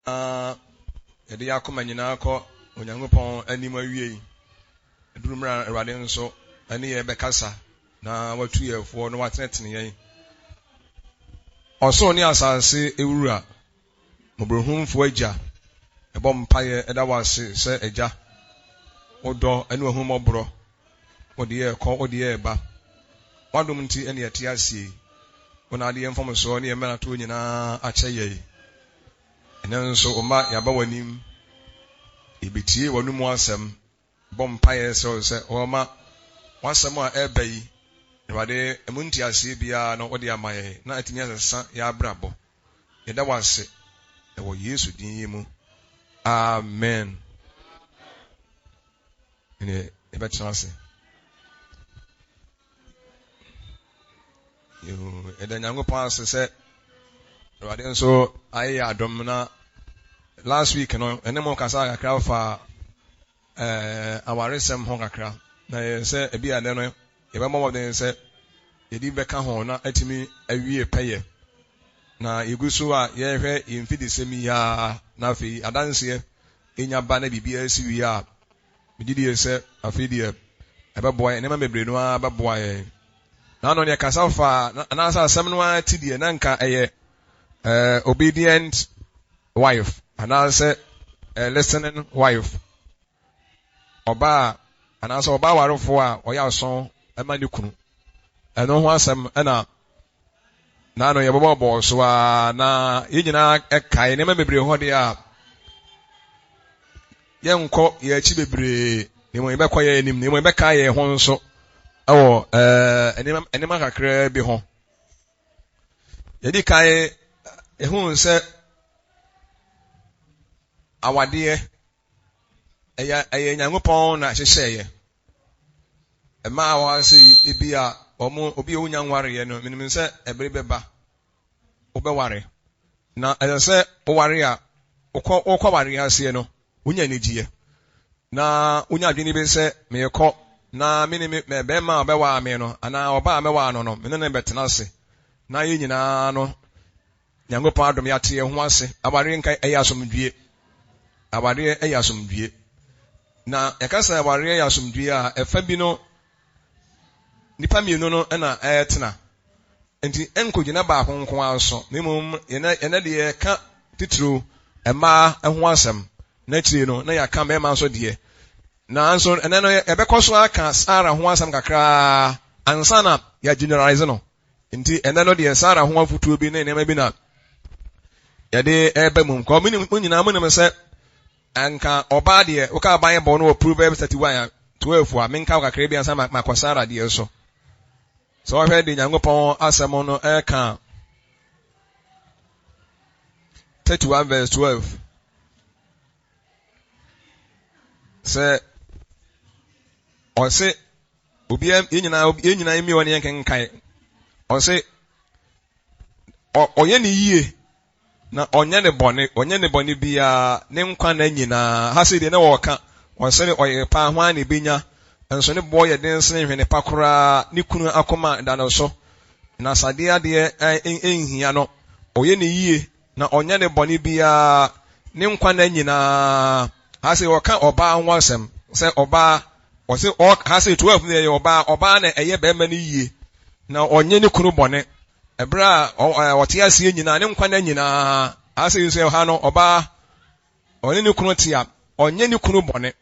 Na yɛde yɛn akoma nyinaa kɔ Onyankopɔn anim awiei. Ɛduru mmerɛ a Awurade nso ne yɛn bɛkasa na watu yɛn foɔ na watenetene yɛn. Ɔsoro ne asase Wura, Mmɔborɔhunufoɔ Agya, yɛbɔ mpaeɛ da wo ase sɛ Agya, wo dɔ ne w'ahummɔborɔ, wode yɛn rekɔ, wode yɛn reba. W'adom nti na yɛte aseɛ yi. Wo na wode yɛn mfomsoɔ ne yɛn mmaratoɔ nyinaa akyɛ yɛn. Ɛnnɛ nso, wo mma, yɛaba w'anim. Yɛbɛtie w'anomu asɛm. Bɔ mpaeɛ srɛ wo sɛ wɔma w'asɛm a ɛreba yi, Awurade, ɛmu nteaseɛ biara no wode ama yɛn na atumi asesa yɛn abrabɔ. Yɛda wo ase wɔ Yesu din yi mu. Amen. Ɛnneɛ yɛbɛtena ase. Yɛda Nyankopɔn ase sɛ Awurade nso ayɛ yɛ adom na last week no ɛne mo kasa kakra fa ɛɛ awaresɛm ho kakra na yɛ sɛ ebi a no yɛbɛbɔ mmɔden sɛ yɛde bɛka ho na atumi awie pɛyɛ na yɛgu so a yɛrehwɛ yɛn mfidisɛm yi ara na afei adanseɛ nya ba na biribiara si wie a, megye die sɛ afei deɛ ɛbɛboa yɛn, nneɛma bebree no ara bɛboa yɛn. Na ano deɛ kasa fa anaasɛ asɛm no ara ti deɛ na nka ɛyɛ eh, obedient wife anaasɛ eh, listening wife. Ɔbaa anaasɛ ɔbaa warefoɔ a ɔyɛ aso ma ne kunu. Ɛno ho asɛm ɛna Na ano yɛbɔbɔbɔɔ so ara na yɛn nyinaa kae nneɛma bebree hɔ deɛ a yɛnkɔ yɛn akyi bebree na mmom yɛbɛkɔ yɛn anim na mmom yɛbɛkae yɛn ho nso wɔ ɛɛ nneɛma nneɛma kakraa bi ho. Yɛdi kan ehu sɛ awadeɛ ɛyɛ ɛyɛ Nyankopɔn na ɛhyehyɛeɛ. Mmaa a wɔwɔ ase yi, ebi a wɔn obi a wonya nwareɛ no, menim sɛ ɛbere bɛba wobɛware. Na ɛsɛ sɛ woware a wokɔ wokɔ awareɛ aseɛ no, wonya anigyeɛ. Na wonya adwene bi sɛ merekɔ na me ne me bɛrima a ɔbɛwaa me no anaa ɔbaa a mɛwaa no no, me ne no bɛtena ase. Na yɛn nyinaa no Nyankopɔn adom yɛate yɛn ho ase. Awareɛ nka ɛyɛ asomdwie. Awareɛ ɛyɛ asomdwie. Na yɛka sɛ awareɛ yɛ asomdwie a, ɛfa bi no nipa mmienu no na ɛretena. Nti ɛnkɔgyina baako nko ara so. Na mmom yɛn deɛ yɛka titiriw mmaa ho asɛm. Na akyire no na yɛaka mmarima nso deɛ. Nanso ɛnɛ no yɛbɛkɔ so aka Sarah ho asɛm kakraa ansa na yɛageneralize no. Nti ɛnɛ no deɛ Sara ho afotuo bi ne nneɛma bi na yɛde ɛreba mu. Kɔ mo nyinaa mo nim sɛ anka ɔbaa deɛ woka Bible no wɔ Proverbs 31 12 a menka wo kakra bi ansa makɔ Sara deɛ so. Sɛ wɔhwɛ de Nyankopɔn asɛm no ɛka 31 verse 12 sɛ ɔse Obiara, yɛn nyinaa, yɛn nyinaa mmie wɔn yɛn kenkan. Ɔse, ɔyɛ ne yie na ɔnyɛ ne bɔne, ɔnyɛ ne bɔne biara ne nkwa nna nyinaa. Ha sei deɛ na wɔka, ɔse ɔyɛ pa hwan na ebenya, nso ne boɔ yɛ den sene nhwene pa koraa, ne kunu akoma da no so, na sadeɛ adeɛ nhia no. Ɔyɛ ne yie na ɔnyɛ ne bɔne biara ne nkwa nna nyinaa. Ha sei wɔka ɔbaa ho asɛm sɛ ɔbaa Ɔse ɔ ha sei 12 no yɛ ɔbaa, ɔbaa na ɛyɛ bɛrima no yie na ɔnyɛ ne kunu bɔne ɛberɛ a ɔte aseɛ nyinaa ne nkwa nna nyinaa. Ha sei nso ha no ɔbaa ɔne ne kunu te a ɔnyɛ ne kunu bɔne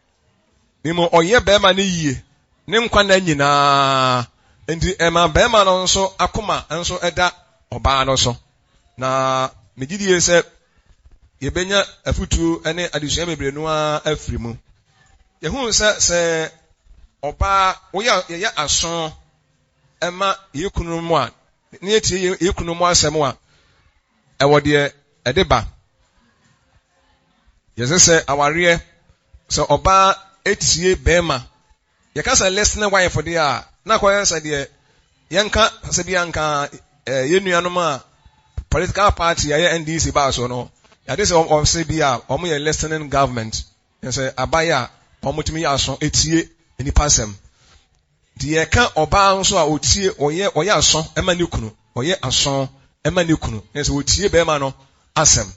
mmom ɔyɛ bɛrima no yie ne nkwa nna nyinaa. Nti ɛma bɛrima no nso akoma nso ɛda ɔbaa no so. Na megye die sɛ yɛbɛnya afutuo ne adesua bebree no ara afiri mu. Yɛhunu sɛ sɛ ɔbaa woyɛ yɛyɛ aso ma yɛn kununom a na yɛtie yɛn kununom asɛm a ɛwɔ deɛ ɛde ba. Yɛsɛ sɛ awareɛ sɛ ɔbaa etie bɛrima Yɛka sɛ listening wife deɛ a, na akɔyɛ sɛ deɛ yɛnka sɛ bi anka eh, yɛn nuanom a political party a ɛyɛ NDC baa so no, yɛade sɛ wɔn bi a wɔn yɛ listening government, yɛ sɛ aban a wɔtumi yɛ aso etie nnipa asɛm. Nti yɛka ɔbaa nso a ɔtie ɔyɛ ɔyɛ aso ɛma ne kunu, ɔyɛ aso ɛma ne kunu, yɛ sɛ ɔtie bɛrima no asɛm.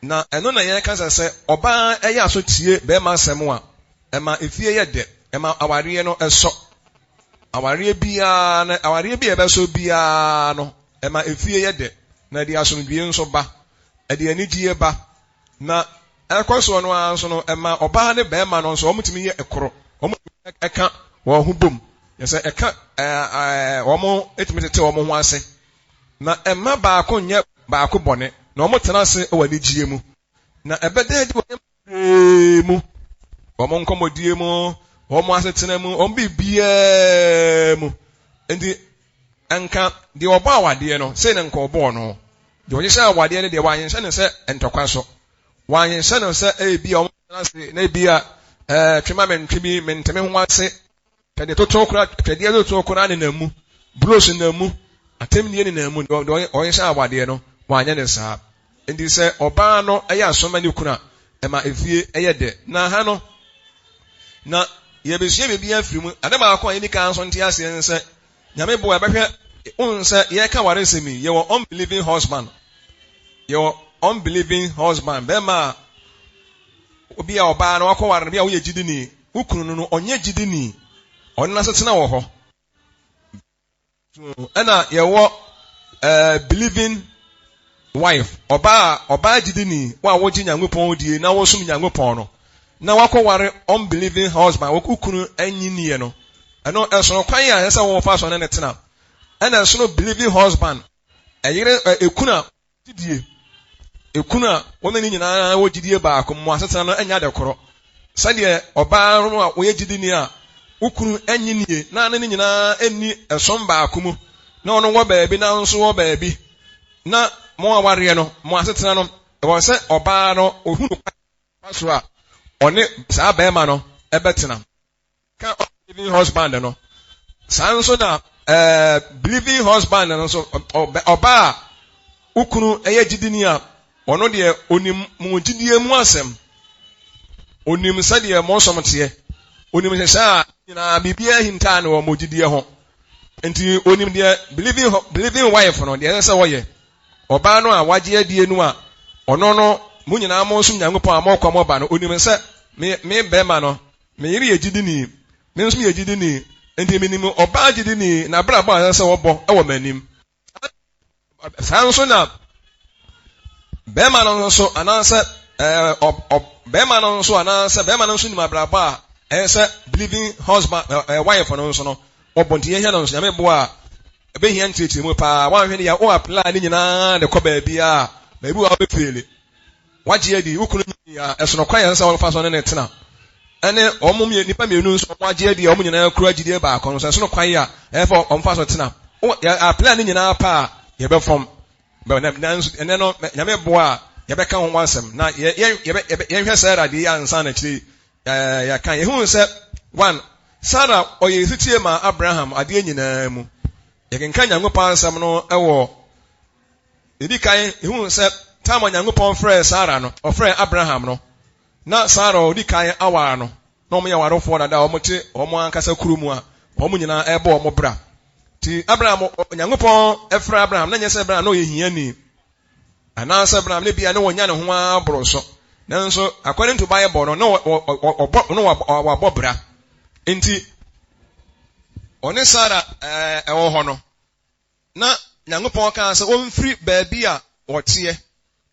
Na ɛno na yɛka sɛ sɛ ɔbaa yɛ aso tie bɛrima asɛm a, ɛma efie yɛ dɛ, ɛma awareɛ no sɔ. Awareɛ biara no, awareɛ bi a ɛbɛsɔ biara no, ɛma efie yɛ dɛ, na ɛde asomdwie nso ba, ɛde anigyeɛ ba. Na ɛkɔ soɔ no ara nso no, ɛma ɔbaa ne bɛrima no nso wɔtumi yɛ koro, wɔtumi ɛka wɔn ho bom, yɛ sɛ ɛka ɛɛ wɔn tumi tete wɔn ho ase. Na ɛmma baako nyɛ baako bɔne, na wɔtena ase wɔ anigyeɛ mu. Na ɛbɛda adi wɔ nneɛma bebree mu, wɔn nkɔmmɔdie mu, wɔn asetena mu, wɔn biribiara mu. Nti, nka deɛ ɔbɔ awadeɛ no, sei na nka ɔbɔɔ no. Deɛ ɔhyehyɛ awadeɛ no deɛ, wanhyehyɛ no sɛ ntɔkwa so. Wanhyehyɛ no sɛ ebi a wɔn ase na ebi a ɛɛ twema mentwe bi mente me ho ase. Twɛdeɛ toto koraa, twɛdeɛ toto koraa nenam mu, buros nenam mu, atɛmnie nenam mu. Deɛ ɔhyehyɛ awadeɛ no, wanyɛ no saa. Nti sɛ ɔbaa no yɛ aso ma ne kunu a, ɛma efie yɛ dɛ. Na ha no, na yɛbɛsua biribi afiri mu. Ade baako a yɛnni kan nso nte aseɛ ne sɛ, Nyame boa yɛbɛhwɛ, wohu sɛ yɛreka awaresɛm yi, yɛwɔ unbelieving husband. Yɛwɔ unbelieving husband, bɛrima a obi a ɔbaa no wakɔware no, bi a woyɛ gyidini, wo kunu no no ɔnyɛ gyidini, ɔno n'asetena wɔ hɔ. Ɛna yɛwɔ eh, believing wife, ɔbaa a ɔbaa gyidini, wo a wogye Nyankopɔn die na wosom Nyankopɔn no, na wakɔware unbelieving husband, wo kunu anyi nie no, ɛno ɛsono kwan a ɛsɛ sɛ wɔfa so ne ne tena. Ɛna ɛsono believing husband, ɛyere ekunu a Gyidie. Ekunu a wɔne ne nyinaa wɔ gyidie baako mu asetena no nyɛ ade korɔ. Sɛdeɛ ɔbaa no a ɔyɛ gyidini a wo kunu nnye nnie na ne ne nyinaa nni ɛsom baako mu na ɔno wɔ baabi na wo nso wɔ baabi na mo awareɛ no mo asetena no ɛwɔ sɛ ɔbaa no ɔhunu kwan a ɔfa so a ɔne saa barima no bɛtena. Ka unbelieving husband no. Saa nso na eh, believing husband no nso ɔbaa a wo kunu yɛ gyidini a ɔno deɛ onim mo gyidie mu asɛm. Onim sɛdeɛ mo som teɛ. Onim nhyehyɛ a nyinaa biribiara hintaa no wɔ mo gyidie ho. Nti onim deɛ believing, believing wife no deɛ ɛsɛ sɛ wɔyɛ. Ɔbaa no a wagye adie no a ɔno no mo nyinaa mo nsom Nyankopɔn a mokɔ mo ba no onim sɛ me me bɛrima no Me yere yɛ gyidini, me nso meyɛ gyidini, enti minim ɔbaa gyidini n'abrabɔ a ɛsɛ sɛ ɔbɔ wɔ m'anim. Saa nso na bɛrima no nso anaasɛ ɛɛ bɛrima no nso anaasɛ bɛrima no nso nim abrabɔ a ɛyɛ sɛ believing husband ɛɛ wife no nso no ɔbɔ nti yɛhwɛ no nso nyame boa a ɛbɛhia nkyerɛkyerɛmu paa wanhwɛ ne yɛ o apply ne nyinaa de kɔ baabi a baabi wɔ a wobɛfeele. Wagye adi, wo kunu nyinii a, ɛsono kwan a ɛsɛ sɛ wɔfa so ne no tena. Ɛne wɔn nnipa mmienu nso wɔn agye adi a wɔn nyinaa kura gyidie baako no nso, ɛsono kwan a ɛsɛ sɛ wɔfa so tena. Yɛ apply ne nyinaa pɛ a, yɛbɛfam. Nanso ɛnɛ no, Nyame boa a, yɛbɛka ho asɛm. Na yɛnhwɛ Sarah deɛ yi ansa na akyire yi yɛaka. Yɛhunu sɛ, one, Sarah ɔyɛ setie maa Abraham adeɛ nyinaa mu. Yɛkenkan Nyankopɔn asɛm no wɔ Edi kan, yehuu sɛ tam a Onyankopɔn frɛɛ Sara no, ɔfrɛɛ Abraham no, na Sara a odi kan aware no, na wɔyɛ awarefoɔ dada a wɔte wɔn ankasa kuro mu a wɔn nyinaa rebɔ wɔn bra. Nti Abraham, Onyankopɔn frɛɛ Abraham, na nyɛ sɛ Abraham na ɔyɛ hiani, anaasɛ Abraham ne bia na wɔnya ne ho ara boro so. Nanso, according to Bible no, na ɔbɔ, na wabɔ bra. Nti, ɔne Sara ɛwɔ hɔ no, Na Nyankopɔn kaa sɛ ɔmfiri baabi a ɔteɛ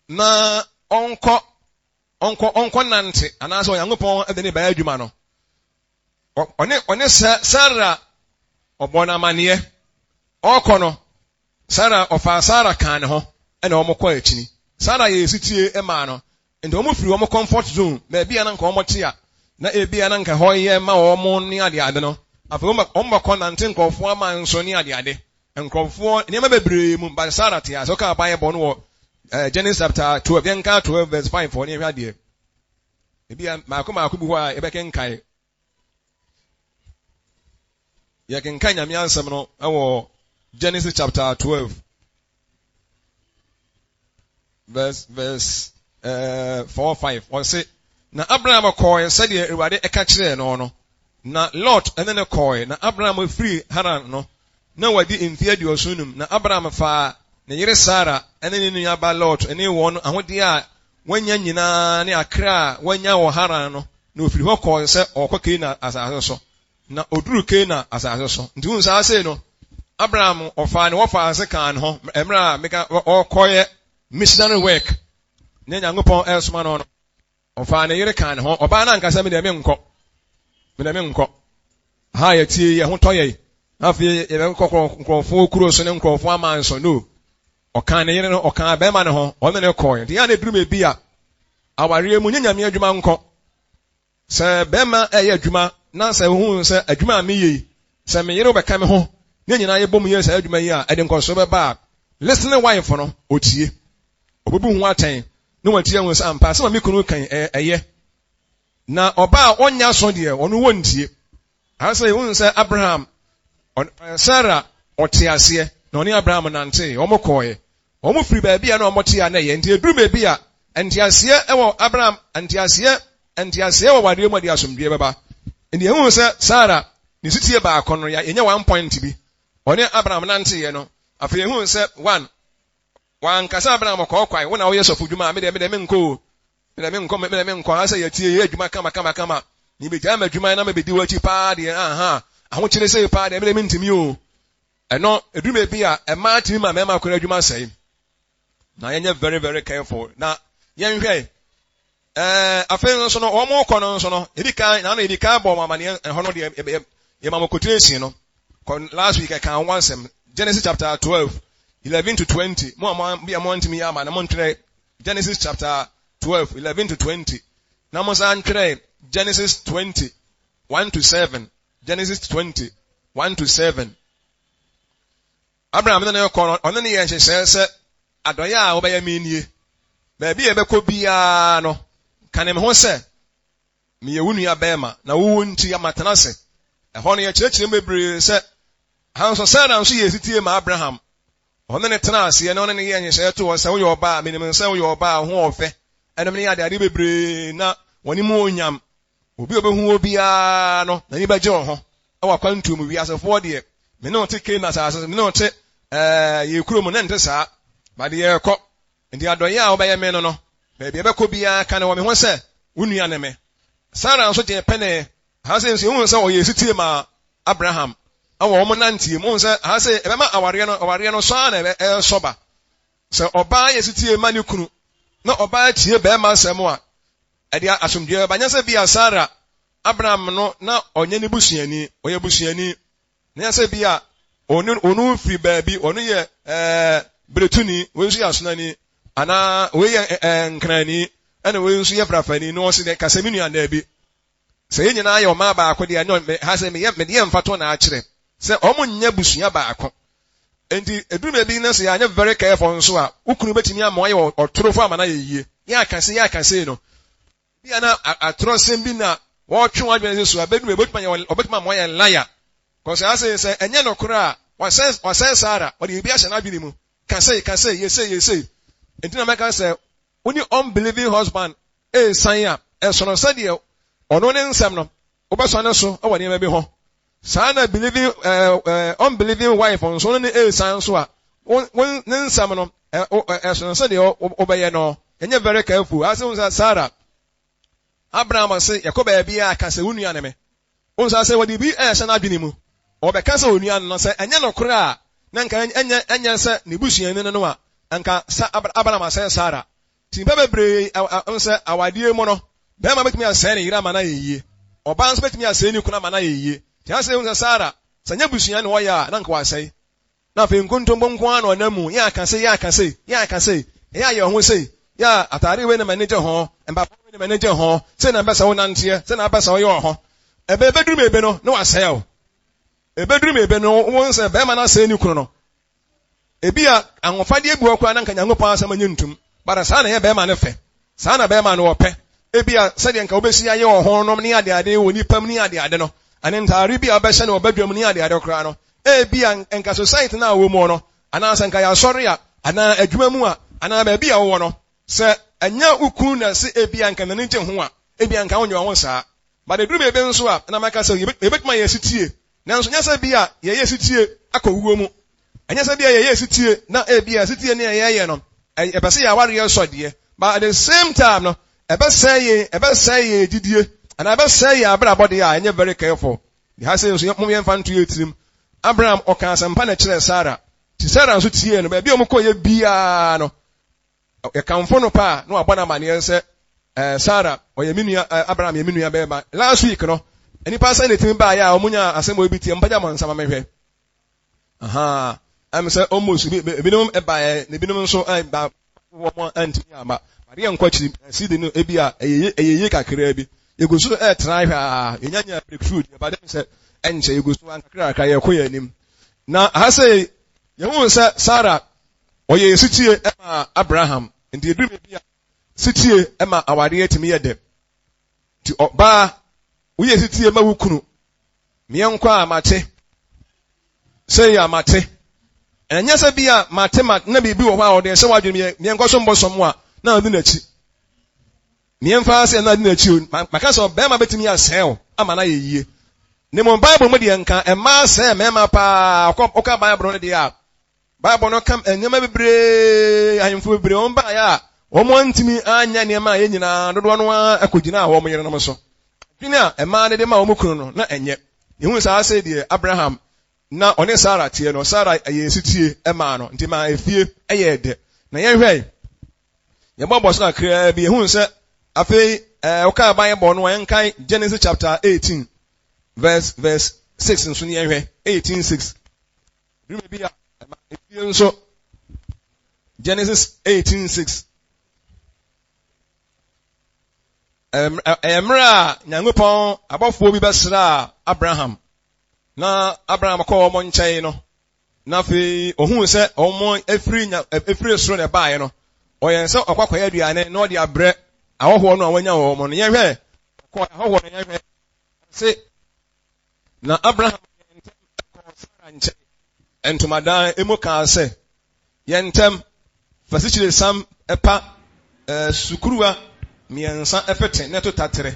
na ɔnkɔ ɔnkɔ ɔnkɔ nante anaasɛ Onyankopɔn de ne bɛyɛ adwuma no. Ɔne ɔne Sara ɔbɔ no amaneɛ. Ɔrekɔ no, Sara ɔfaa Sara kaa ne ho ɛna wɔn kɔ akyini. Sara yɛ esitie maa no. Nti wɔn firi wɔn comfort zone, baabi a na nka wɔn te a, na ebi a na nka hɔ yɛ ma wɔn ne adeade no, afei wɔn bɛkɔ nante nkurɔfoɔ aman so ne adeade. Nkurɔfoɔ, nneɛma bebree mu, but Sarah te ase. Wokaa Bible no wɔ eh, Genesis chapter 12, yɛnka 12 verse 5 hɔ ne yɛhwɛ adeɛ. Ebi a maako maako bi hɔ a yɛbɛkenkae. Yɛkenkan Nyame asɛm no wɔ Genesis chapter 12 verse verse uh, 4 5. Ɔse, na Abraham kɔɔe sɛdeɛ Awurade ɛka kyerɛɛ no no, na Lot ne no kɔɔe, na Abraham firi Haran no, na wadi mfeɛ 75, na Abraham faa ne yere Sara ne ne nuaba Lot ne wɔn ahodeɛ a wanya nyinaa ne akra a wanya wɔ Haran no, na ofiri hɔ kɔɔ sɛ ɔrekɔ Kanaan asase so. Na oduruu Kanaan asase so. Nti wohu saa sei no, Abraham ɔfaa ne wɔfa ase kaa ne ho mmerɛ a meka ɔrekɔyɛ missionary work ne Nyankopɔn ɛresoma no no. Ɔfaa ne yere kaa ne ho. Ɔbaa no anka sɛ, Me deɛ menkɔ. Me deɛ menkɔ. Ha yɛtie yi, ɛho tɔ yɛn. Na afei yɛbɛkɔ nkurɔfoɔ kuro so ne nkurɔfoɔ aman so. No. Ɔkaa ne yere no, ɔkaa bɛrima no ho, ɔne no kɔe. Nti yɛn a na ɛduru baabi a, awareɛ mu nyɛ Nyame adwuma nkɔ. Sɛ bɛrima ɛyɛ adwuma na sɛ ohun sɛ adwuma a meyɛ yi, sɛ me yere bɛka me ho ne yɛn nyinaa yɛbom yɛ saa adwuma yi a, ɛde nkɔsoɔ bɛba a, listening wife no, ɔtie. Ɔbɛbu ho atɛn na watie ahu sɛ ampa asɛm a me kunu ka yi, ɛyɛ. Na ɔbaa a ɔnyɛ aso deɛ, ɔno wɔntie. Aha sɛ yɛhu sɛ Abraham, Sarah ɔte aseɛ na ɔne Abraham nantee, wɔn kɔɔɛ. Wɔn firi baabi a na wɔn te a na ɛyɛ. Nti ɛduru baabi a, nteaseɛ wɔ Abraham, nteaseɛ, nteaseɛ wɔ wadeɛ mu a ɛde asomdwoeɛ bɛba. Nti yɛhu sɛ Sarah ne sitie baako no, yɛnya one point bi. Ɔne Abraham nanteeɛ no, afei yɛhu sɛ one, Wanka sɛ Abraham kɔɔ kwae, wo na woyɛ sɔfo dwuma a, me deɛ, me deɛ menkɔ o. Me deɛ menkɔ, me deɛ menkɔ. Ha sɛ yɛtie, yɛyɛ adwuma kama kama kama. Mebɛgyae m'adwuma na mebɛdi w'akyi paa deɛ, aha, ahokyere sei paa deɛ, me deɛ mentumi o. Ɛno, ɛduru baabi a, mmaa tumi ma mmarima koraa adwuma sɛe. Na yɛnyɛ very very careful. Na yɛnhwɛ, ɛɛ, afei nso no, wɔn kɔ no nso no, yɛdi kan, na ano yɛdi kan bɔ wɔn amaneɛ, ɛhɔ no deɛ, yɛma mo quotation no. Kɔ last week ɛka ho asɛm. Genesis chapter 12, 11 to 20. Mo a mo bi a mo antumi yɛ ama na mo ntwerɛ Genesis chapter 12, 11 to 20. Na mo san ntwerɛ Genesis 20, 1 to 7. Genesis 20, 1 to 7. Abraham ne no rekɔ no, ɔne no yɛɛ nhyehyɛe sɛ, Adɔe a wobɛyɛ me nie. Baabi a yɛbɛkɔ biara no, ka ne me ho sɛ meyɛ wo nua barima, na wo wu nti matena ase. Ɛhɔ no, yɛkyerɛkyerɛ mu bebree sɛ, ha nso Sara nso yɛɛ setie maa Abraham. Ɔne no tenaa aseɛ na ɔne no yɛɛ nhyehyɛeɛ too hɔ sɛ, woyɛ ɔbaa a, menim sɛ woyɛ ɔbaa a wo ho ɔfɛ, ɛnom ne adeade bebree, na wɔne mu onyam. Obi a obehu wo biara no, n'ani bɛgye wo ho wɔ akwantuo mu. Wiasefoɔ deɛ, me ne wo te Canaan asase so, me ne wo te ɛɛ yɛn kurom, na ɛnte saa. But yɛrekɔ. Nti adɔeɛ a wobɛyɛ me no no, baabi a yɛbɛkɔ biara, ka no wɔ me ho sɛ wo nua ne me. Sara nso gyee penee. Ha sei nso, yɛhu sɛ ɔyɛɛ setie maa Abraham wɔ wɔn nanteɛ mu. Wohu sɛ ha sei, ɛbɛma awareɛ no, awareɛ no sɔ ara na ɛresɔ ba. Sɛ ɔbaa yɛ setie ma ne kunu, na ɔbaa tie barima asɛm a, ɛde asomdwoeɛ bɛba. Nyɛ sɛ bi a Sara, Abraham no, na ɔnyɛ ne busuani, ɔyɛ busuani. Na nyɛ sɛ bi a ɔno, ɔno firi baabi, ɔno yɛ ɛɛ beretuni, wei nso yɛ asonani, anaa wei yɛ ɛɛ nkranni, ɛna wei nso yɛ frafani, na ɔse dɛ, ka sɛ me nua, daabi. Sɛ yɛn nyinaa yɛ ɔman baako deɛ, ɛnyɛ me, ha sɛ meyɛ, mede yɛ mfatoho na akyerɛ sɛ wɔn nyɛ busua baako. Enti ɛduru baabi na sɛ yɛanyɛ very careful nso a, wo kunu bɛtumi ama wayɛ ɔtorofo ama no ayɛ yie. Yɛ aka sei, yɛ aka sei no, bi a na atorɔsɛm bi na wɔretwe w'adwene si so a, bɛduru baabi ɔbɛtumi ayɛ, ɔbɛtumi ama wayɛ liar. Kɔsɛ ha sei sɛ ɛnyɛ nokorɛ a, wasɛe, wasɛe Sarah, ɔde biribi ahyɛ n'adwene mu. Ka sei, ka sei, yɛ sei, yɛ sei. Enti na mɛka sɛ, wo ne unbelieving husband resan a, ɛsono sɛdeɛ ɔno ne nsɛm no, wobɛsɔ ne so wɔ nneɛma bi ho. Saa na believing, eh, eh, unbelieving wife nso no ne resan nso a, wo, wo, ne nsɛm no, ɛsono sɛdeɛ wobɛyɛ no. Ɛnyɛ very careful. Ase wo sɛ Sarah, Abraham se, yɛkɔ baabi a, ka sɛ wo nua ne me. Wo nsa sɛ wɔde bi ɛrehyɛ n'adwene mu. Ɔbɛka sɛ onua no no, sɛ ɛnyɛ nokorɛ a, na nka ɛnyɛ, ɛnyɛ sɛ ne busuani no no a, anka sa, Abraham asɛe Sara. Nti nnipa bebree ɛ, sɛ awadeɛ mu no, barima bɛtumi asɛe ne yere ama no ayɛ yie. Ɔbaa nso bɛtumi asɛe ne kunu ama no ayɛ yie. Nti asɛ wohu sɛ Sara, sɛ ɛnyɛ busua na ɔyɛ a, na anka wasɛe. Na afei nkontompo nko ara na ɔnam mu, yɛ aka sei, yɛ aka sei, yɛ aka sei, yɛ ayɛ ɔho sei, yɛ a atade wei na m'ani gye ho, mpaboa wei na m'ani gye ho, sei na mepɛ sɛ wonanteɛ, sei na wopɛ sɛ woyɛ ɔho. Ɛbɛ ɛbɛduru baabi no, na wasɛe wo. Ɛbɛduru baabi no, wohu sɛ bɛrima no asɛe ne kunu no. Ebi a ahofadeɛ bi wɔ koraa na nka Nyankopɔn asɛm nye ntum, but saa na ɛyɛ bɛrima no fɛ, saa na bɛrima no ɔpɛ. Ebi a sɛdeɛ nka wobɛsi ayɛ ɔho nom ne adeade wɔ nipa mu ne adeade no, ɛne ntaare bi a wobɛhyɛ no wɔ badwam ne adeade koraa no, Ebia nka society no a wowɔ mu no, anaa sɛ nka yɛ asɔre a, anaa adwuma mu a, anaa baabi a wowɔ no, sɛ ɛnyɛ wo kunu na ɛse ebia nka n'ani gye ho a, ebia nka wonyɛ wo ho saa. But eduru baabi nso a, na mɛka sɛ yebetumi ayɛ setie, nanso nyɛ sɛ ebia yɛyɛ setie akɔ wuo mu. Ɛnyɛ sɛ ebia yɛyɛ setie na ebia setie no a yɛyɛ no, yɛpɛ sɛ yɛn awareɛ sɔ deɛ. But at the same time no, ɛbɛsɛe yɛn, ɛbɛsɛe yɛn gyidie, anaa ɛbɛsɛe yɛn abrabɔ deɛ a, ɛnyɛ very careful. Deɛ ha sei nso, mom yɛmfa nto yɛn tirim. Abraham, ɔkaa asɛmpa na ɛkyerɛɛ Sarah. Nti Sarah nso tiee no. Baabi a wɔkɔeɛ biara no, yɛkamfo no paa na wabɔ no amaneɛ sɛ, eh, Sarah, ɔyɛ me nua, eh, Abraham yɛ me nua bɛrima. Last week no, nnipa sɛn na ɛtumi baeɛ a wɔnyaa asɛm wɔ bi tie? Mpagya mo nsa ma menhwɛ. Ahaa, ɛm sɛ almost ebinom baeɛ na ebinom nso ba wɔn antumi amma. Adeɛ nkɔ akyiri seed no ebi a ɛyɛ ɛyɛ yie kakraa bi. Yɛgu so ɛretra hwɛ a yɛnya nya breakthrough deɛ ba dɛm sɛ ɛnkyɛ yɛgu so ankakrakra yɛkɔ yɛn anim. Na ha sɛ yɛhu sɛ Sarah ɔyɛ sitie ma Abraham nti ɛduru baabi a sitie ma awareɛ tumi yɛ dɛ. Nti ɔbaa woyɛ sitie ma wo kunu meɛnkɔ a mate sei a mate ɛnyɛ sɛ bi a mate ma na biribi wɔ hɔ a ɔde ɛhyɛ w'adwene yɛ meɛnkɔ so mbɔ sɔm a na ɔdi n'akyi meɛmfa sɛ na ɔdi n'akyi o maka sɛ ɔbɛrima bɛtumi asɛe o ama no ayɛ yie ne mo Bible mu deɛ nka mmaa sɛe mmarima paa ɔka Bible no deɛ a Bible no ka nneɛma bebree, ahemfo bebree wɔn baeɛ a wɔn antumi anyɛ nneɛma a yɛn nyinaa dodoɔ no ara kɔgyinaa wɔn yerenom so. Adwene a mmaa no de ma wɔn kunu no, na ɛnyɛ. Yɛhu saa sɛ deɛ Abraham na ɔne Sara teɛ no, Sara yɛɛ setie maa no, nti maa efie yɛɛ dɛ. Na yɛnhwɛ, yɛbɔbɔ so kakraa bi, yɛhu sɛ afei ɛɛ wokaa Bible no a yɛnkae Genesis chapter 18 verse verse 6 nso ne yɛnhwɛ 18 6. Dwuma bi a ɛma efie nso. Genesis 18:6. Ɛyɛ mmerɛ a Nyankopɔn abɔfoɔ bi bɛsraa Abraham na Abraham kɔɔ wɔn nkyɛn no, na afei ohuu sɛ wɔn efiri nya efiri soro na ɛbaeɛ no, ɔyɛn sɛ ɔkɔ akɔyɛ aduane na ɔde abrɛ ahɔhoɔ no a wɔanya wɔn no. Yɛhwɛ, ɔkɔɔ ahɔhoɔ no yɛhwɛ se Na Abraham yɛɛ ntɛm kɔɔ Sara nkyɛn ntomadan mu kaa sɛ, Yɛ ntɛm, fa asikyiresiam pa sukuruwa mmiɛnsa fete na to taterɛ.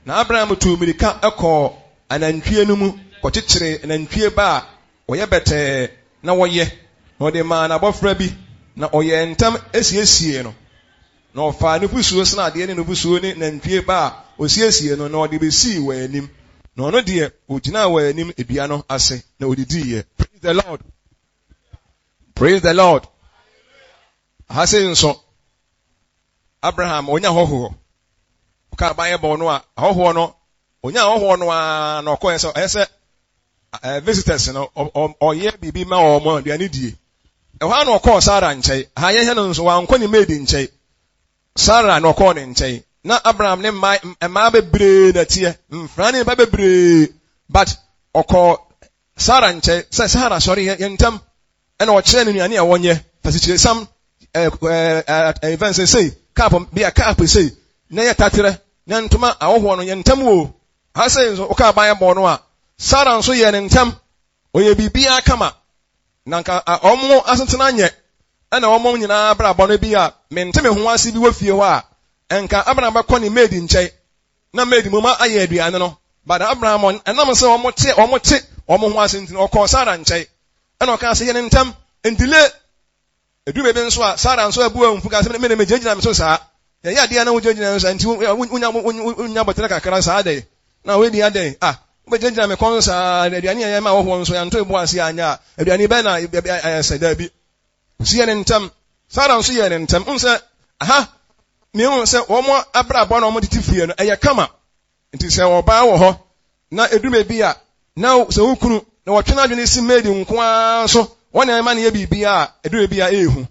Na Abraham tuu mmirika kɔɔ anantwie no mu kɔkyekyeree nantwie ba a ɔyɛ bɛtɛɛ na wɔyɛ, na ɔde maa n'abɔfra bi, na ɔyɛɛ ntɛm siesiee no. Na ɔfaa nufosuo sradeɛ ne nufosuo ne nantwie ba a ɔsiesiee no, na ɔde bɛsii wɔn anim. Na ɔno deɛ, ɔgyinaa wɔn anim dua no ase, na ɔdidiiɛ. Praise the Lord. Praise the Lord. Aha sei nso, Abraham ɔnya hɔhoɔ. Ɔka Bible no a, ahɔhoɔ no, ɔnya ahɔhoɔ no ara na ɔkɔɛ sɛ ɛyɛ sɛ eh, visitors no, ɔyɛ biribi ma wɔn aduane die. Ɛhɔ ara na ɔkɔɔ Sara nkyɛn. Ha yɛhwɛ no nso, wankɔ ne maid nkyɛn. Sara na ɔkɔɔ ne nkyɛn. Na Abraham ne mmaa mmaa bebree na ɛteɛ, mfra ne mma bebree. But ɔkɔɔ Sara nkyɛn sɛ Sara sɔre yɛ yɛ ntɛm. Ɛna ɔkyerɛ no nnuane a wɔnyɛ, fasikyerɛsam, ɛɛ ɛɛ ɛɛ sɛ sei, cup bi a cup sei, na yɛ taterɛ, na ntoma ahɔhoɔ no yɛ ntɛm o. Ha sei nso, wokaa Bible no a, Sara nso yɛɛ ne ntɛm. Ɔyɛ biribiara kama. Na nka wɔn asetena nyɛ ɛna wɔn nyinaa abrabɔ no bi a mente me ho ase bi wɔ fie hɔ a, nka Abraham bɛkɔ ne maid nkyɛn na maid mu ma ayɛ aduane no. But Abraham ɛnam sɛ wɔn te wɔn te wɔn ho ase nti no, ɔkɔɔ Sarah nkyɛn ɛna ɔkaa sɛ yɛ ne ntɛm ndile. Edu baabi nso a Sarah nso abu amfu ka sɛ me de megyinagyina me so saa. Yɛyɛ adeɛ na wogyinagyina so saa nti wonya wonya bɔtɛrɛ kakra saa dɛn na woadi adɛn ah wobɛgyinagyina me kɔn saa aduane a yɛma wɔhoɔ nso yɛanto ebo ase anyɛ a aduane bɛn na ɛyɛ sɛ daabi. Ɔsi yɛ ne ntɛm. Sarah nso yɛ ne ntɛm. Wohu sɛ aha mehu sɛ wɔn abrabɔ na wɔn tete fie no ɛyɛ kama. Nti sɛ ɔbaa wɔ hɔ na edu baabi a na sɛ wo kunu na wɔtwe n'adwene si maid nko ara so wɔn na ɛma no yɛ biribiara a edu baabi a ɛyɛ hu.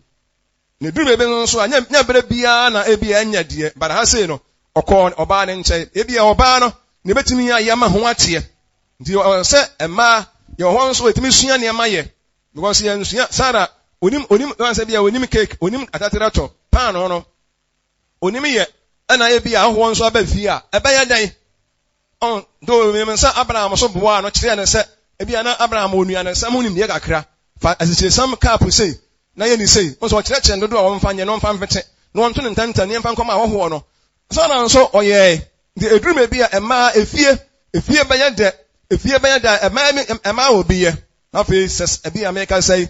Na edu baabi nso a nyɛ nyɛ bere biara na ebi a ɛnyɛ deɛ but ha sei no ɔkɔɔ ɔbaa ne nkyɛn ebi a ɔbaa no na ebetumi ayɛ ama ho ateɛ. Nti sɛ mmaa yɛ wɔ hɔ nso etumi sua nneɛma yɛ because yɛn sua Sarah onim onim wɔn sɛ bi a onim cake onim ataterɛ paano no Onim yɛ, ɛna ebia ahɔhoɔ nso aba fie a, ɛbɛyɛ dɛn? Ɔn, do menim sɛ Abraham nso boaa no kyerɛɛ no sɛ ebia na Abraham wɔ nnuanesɛm ho nimdeɛ kakra. Fa asikyiresiam kaapo sei, na yɛ no sei. Nso ɔkyerɛkyerɛ no dodoɔ a wɔmfa nyɛ na wɔmfa mfete, na wɔnto no ntɛmntɛm na yɛmfa nkɔma ahɔhoɔ no. Sara nso ɔyɛe. Nti ɛduru baabi a ɛmaa efie, efie bɛyɛ dɛ, efie bɛyɛ dɛ a ɛmaa, ɛmaa obi yɛ. Afei sɛ ebia meka sɛ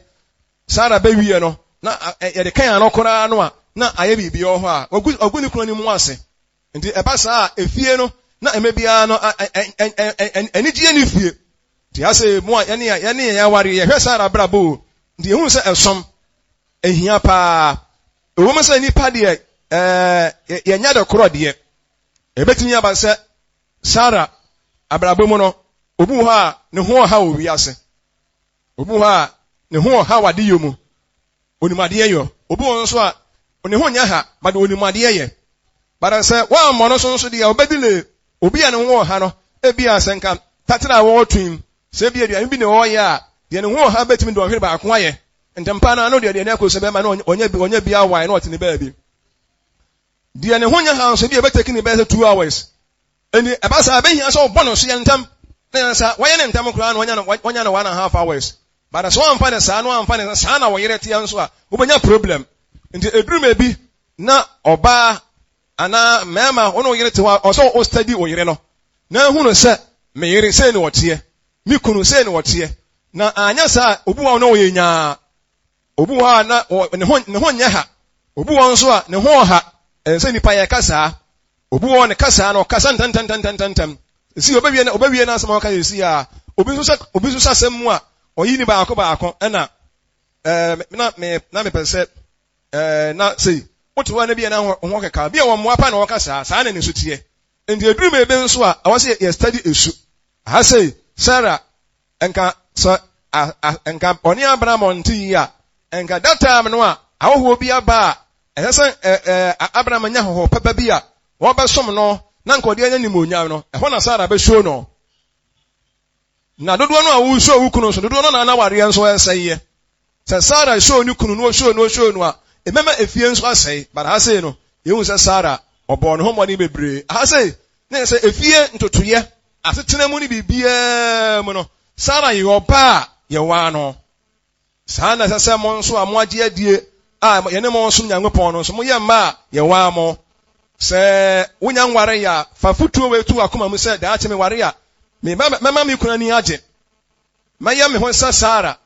Sara bɛwie no, na yɛde kan ano koraa no a, na ayɛ biribi wɔ hɔ a, wagu wagu ne kunu anim ase. Nti ɛba saa a, efie no na ɛmɛ biara no anigyeɛ ne fie. Nti ase mo a yɛne yɛne yɛn aware yɛhwɛ Sara abrabɔ o. Nti yɛhu sɛ ɛsom ehia paa. Ɛwom sɛ nnipa deɛ ɛɛ yɛnyɛ de korɔ deɛ. Ebetumi aba sɛ Sara abrabɔ mu no, obi wɔ hɔ a ne ho ɔha wɔ wiase. Obi wɔ hɔ a ne ho ɔha wɔ adeyɔ mu. Onim adeɛ yɔ. Obi wɔ nso a ne ho nyɛ ha, but onim adeɛ yɛ. But sɛ woammɔ no so nso deɛ ɔbɛdile. Obi a ne ho ɔha no, ebi a sɛ nka tatere a wɔretwe yi, sɛ ebi aduane bi na ɔreyɛ a, deɛ ne ho ɔha bɛtumi dɔnhwere baako ayɛ. Ntɛmpa no ano deɛ deɛ ne akɔ sɛ bɛrima no ɔnyɛ bi ɔnyɛ bi awae na ɔte ne baabi. Deɛ ne ho nyɛ ha nso ebi a ɛbɛtake ne bɛyɛ sɛ 2 hours. Enti ɛba saa ɛbɛhia sɛ ɔbɔ no so yɛ ntɛm. Na yɛn sa wɔyɛ ne ntɛm koraa na wɔnya no wɔnya no 1.5 hours. But sɛ wɔamfa ne saa na wɔamfa ne saa na wɔyere teɛ nso a, wobɛnya problem. Nti eduru baabi na ɔbaa anaa mmarima wo ne wo yere te hɔ a, ɔsɛ wo study wo yere no na ehu no sɛ me yere sei na ɔteɛ, me kunu sei na ɔteɛ. Na anyɛ saa obi wɔ hɔ na ɔyɛ nyaa. Obi wɔ hɔ a na ne ho nyɛ ha. Obi wɔ nso a ne ho ɔha. Ɛsɛ sɛ nipa yɛ kasa. Obi wɔ ne kasa no ɔkasa ntɛntɛntɛntɛntɛm. Esi obewie na obewie n'asɛm a ɔka esi a obi nso sɛ asɛm mu a ɔyi ni baako baako ɛna na me na mepɛ sɛ na sei wote hɔ na bi yɛ na ho keka bi a wɔn mmoa pa na ɔka saa saa na ne so teɛ. Nti eduru mu ebe nso a ɛwɔ sɛ yɛ study esu. Aha sei Sarah nka sɛ nka ɔne Abraham ɔnte yie a, nka that time no a ahɔhoɔ bi aba a ɛsɛ sɛ ɛ ɛ Abraham nya ahɔhoɔ papa bi a wɔbɛsom no na nka ɔde anya nimonyam no, ɛhɔ na Sarah bɛsuo no. Na dodoɔ no a wosuo wo kunu nso, dodoɔ no na anawareɛ nso ɛsɛeɛ. Sɛ Sarah suo ne kunu na osuo no osuo no a, ɛmɛma efie nso asɛe. But ha sei no, yɛhu sɛ Sarah ɔbɔɔ ne ho mmɔden bebree. Ha sei, ne sɛ efie ntotoyɛ, asetena mu ne biribiara mu no, Sarah yɛ ɔbaa a yɛwaa no. Saa na ɛsɛ sɛ mo nso a mo agye adie a yɛne mo som Nyankopɔn no nso, moyɛ mma a yɛwaa mo. Sɛ wonya nware yɛ a, fa fotuo wei to w'akoma mu sɛ daakye meware a, mɛma me kunu ani agye. Mɛyɛ me ho sɛ Sarah.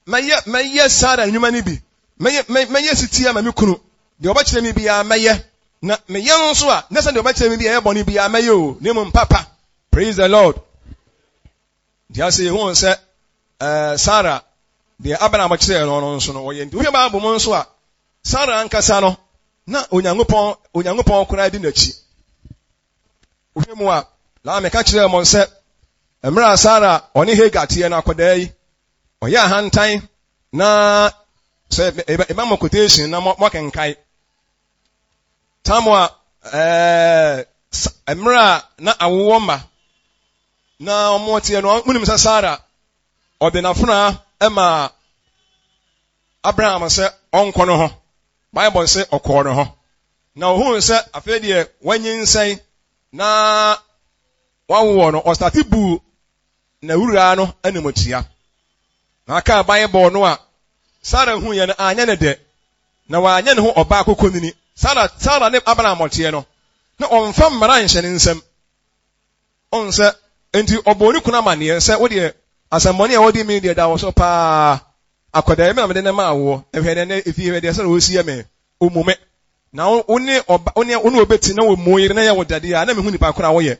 Mɛyɛ Sarah nnwuma no bi. Mɛyɛ sitie ama me kunu. Deɛ ɔbɛkyerɛ me biara mɛyɛ. Na meyɛ no nso a, nyɛ sɛ deɛ ɔbɛkyerɛ me bi a ɛyɛ bɔne biara mɛyɛ o, na mmom papa. Praise the Lord. Nti ase yehu sɛ Sarah deɛ Abraham kyerɛɛ no no nso no wɔyɛ. Nti wohwɛ Bible mu nso a, Sarah ankasa no na Onyankopɔn koraa di n'akyi. Wohwɛ mu a, na meka kyerɛɛ mo sɛ mmerɛ a Sarah ɔne Hagar teɛ no akwadaa yi, ɔyɛ ahantan na sɛ ɛma mo quotation na moakenkae. Tam a mmerɛ a na awowɔ mma na wɔn teɛ no, monim sɛ Sarah ɔde n'afenaa ma Abraham sɛ ɔnkɔ no ho. Bible sɛ ɔkɔɔ no ho. Na ohuu sɛ afei deɛ wanyinsɛn na wawowɔ no, ɔstart buu n'awuraa no animtia. Na aka Bible no a Sarah hu yɛ no anyɛ ne dɛ. Na wanyɛ ne ho ɔbaa kokonini. Sarah ne Abraham ɔteɛ no, na ɔmfa mmara nhyɛ ne nsam. Ɔn sɛ nti ɔbɔ ne kunu amanneɛ sɛ wo deɛ asɛmmɔne a wɔde mi deɛ da wɔ so paa. Akwadaa yi mi na mede ne maa woɔ. Ɛhwɛ deɛ ne efi hwɛ deɛ sɛ na wɔsi yɛ me. Ɔmmu me. Na wo ne ɔba wo ne obɛti na wɔmmu yere na yɛ wo dadeɛ a na mehu nipa koro a woyɛ.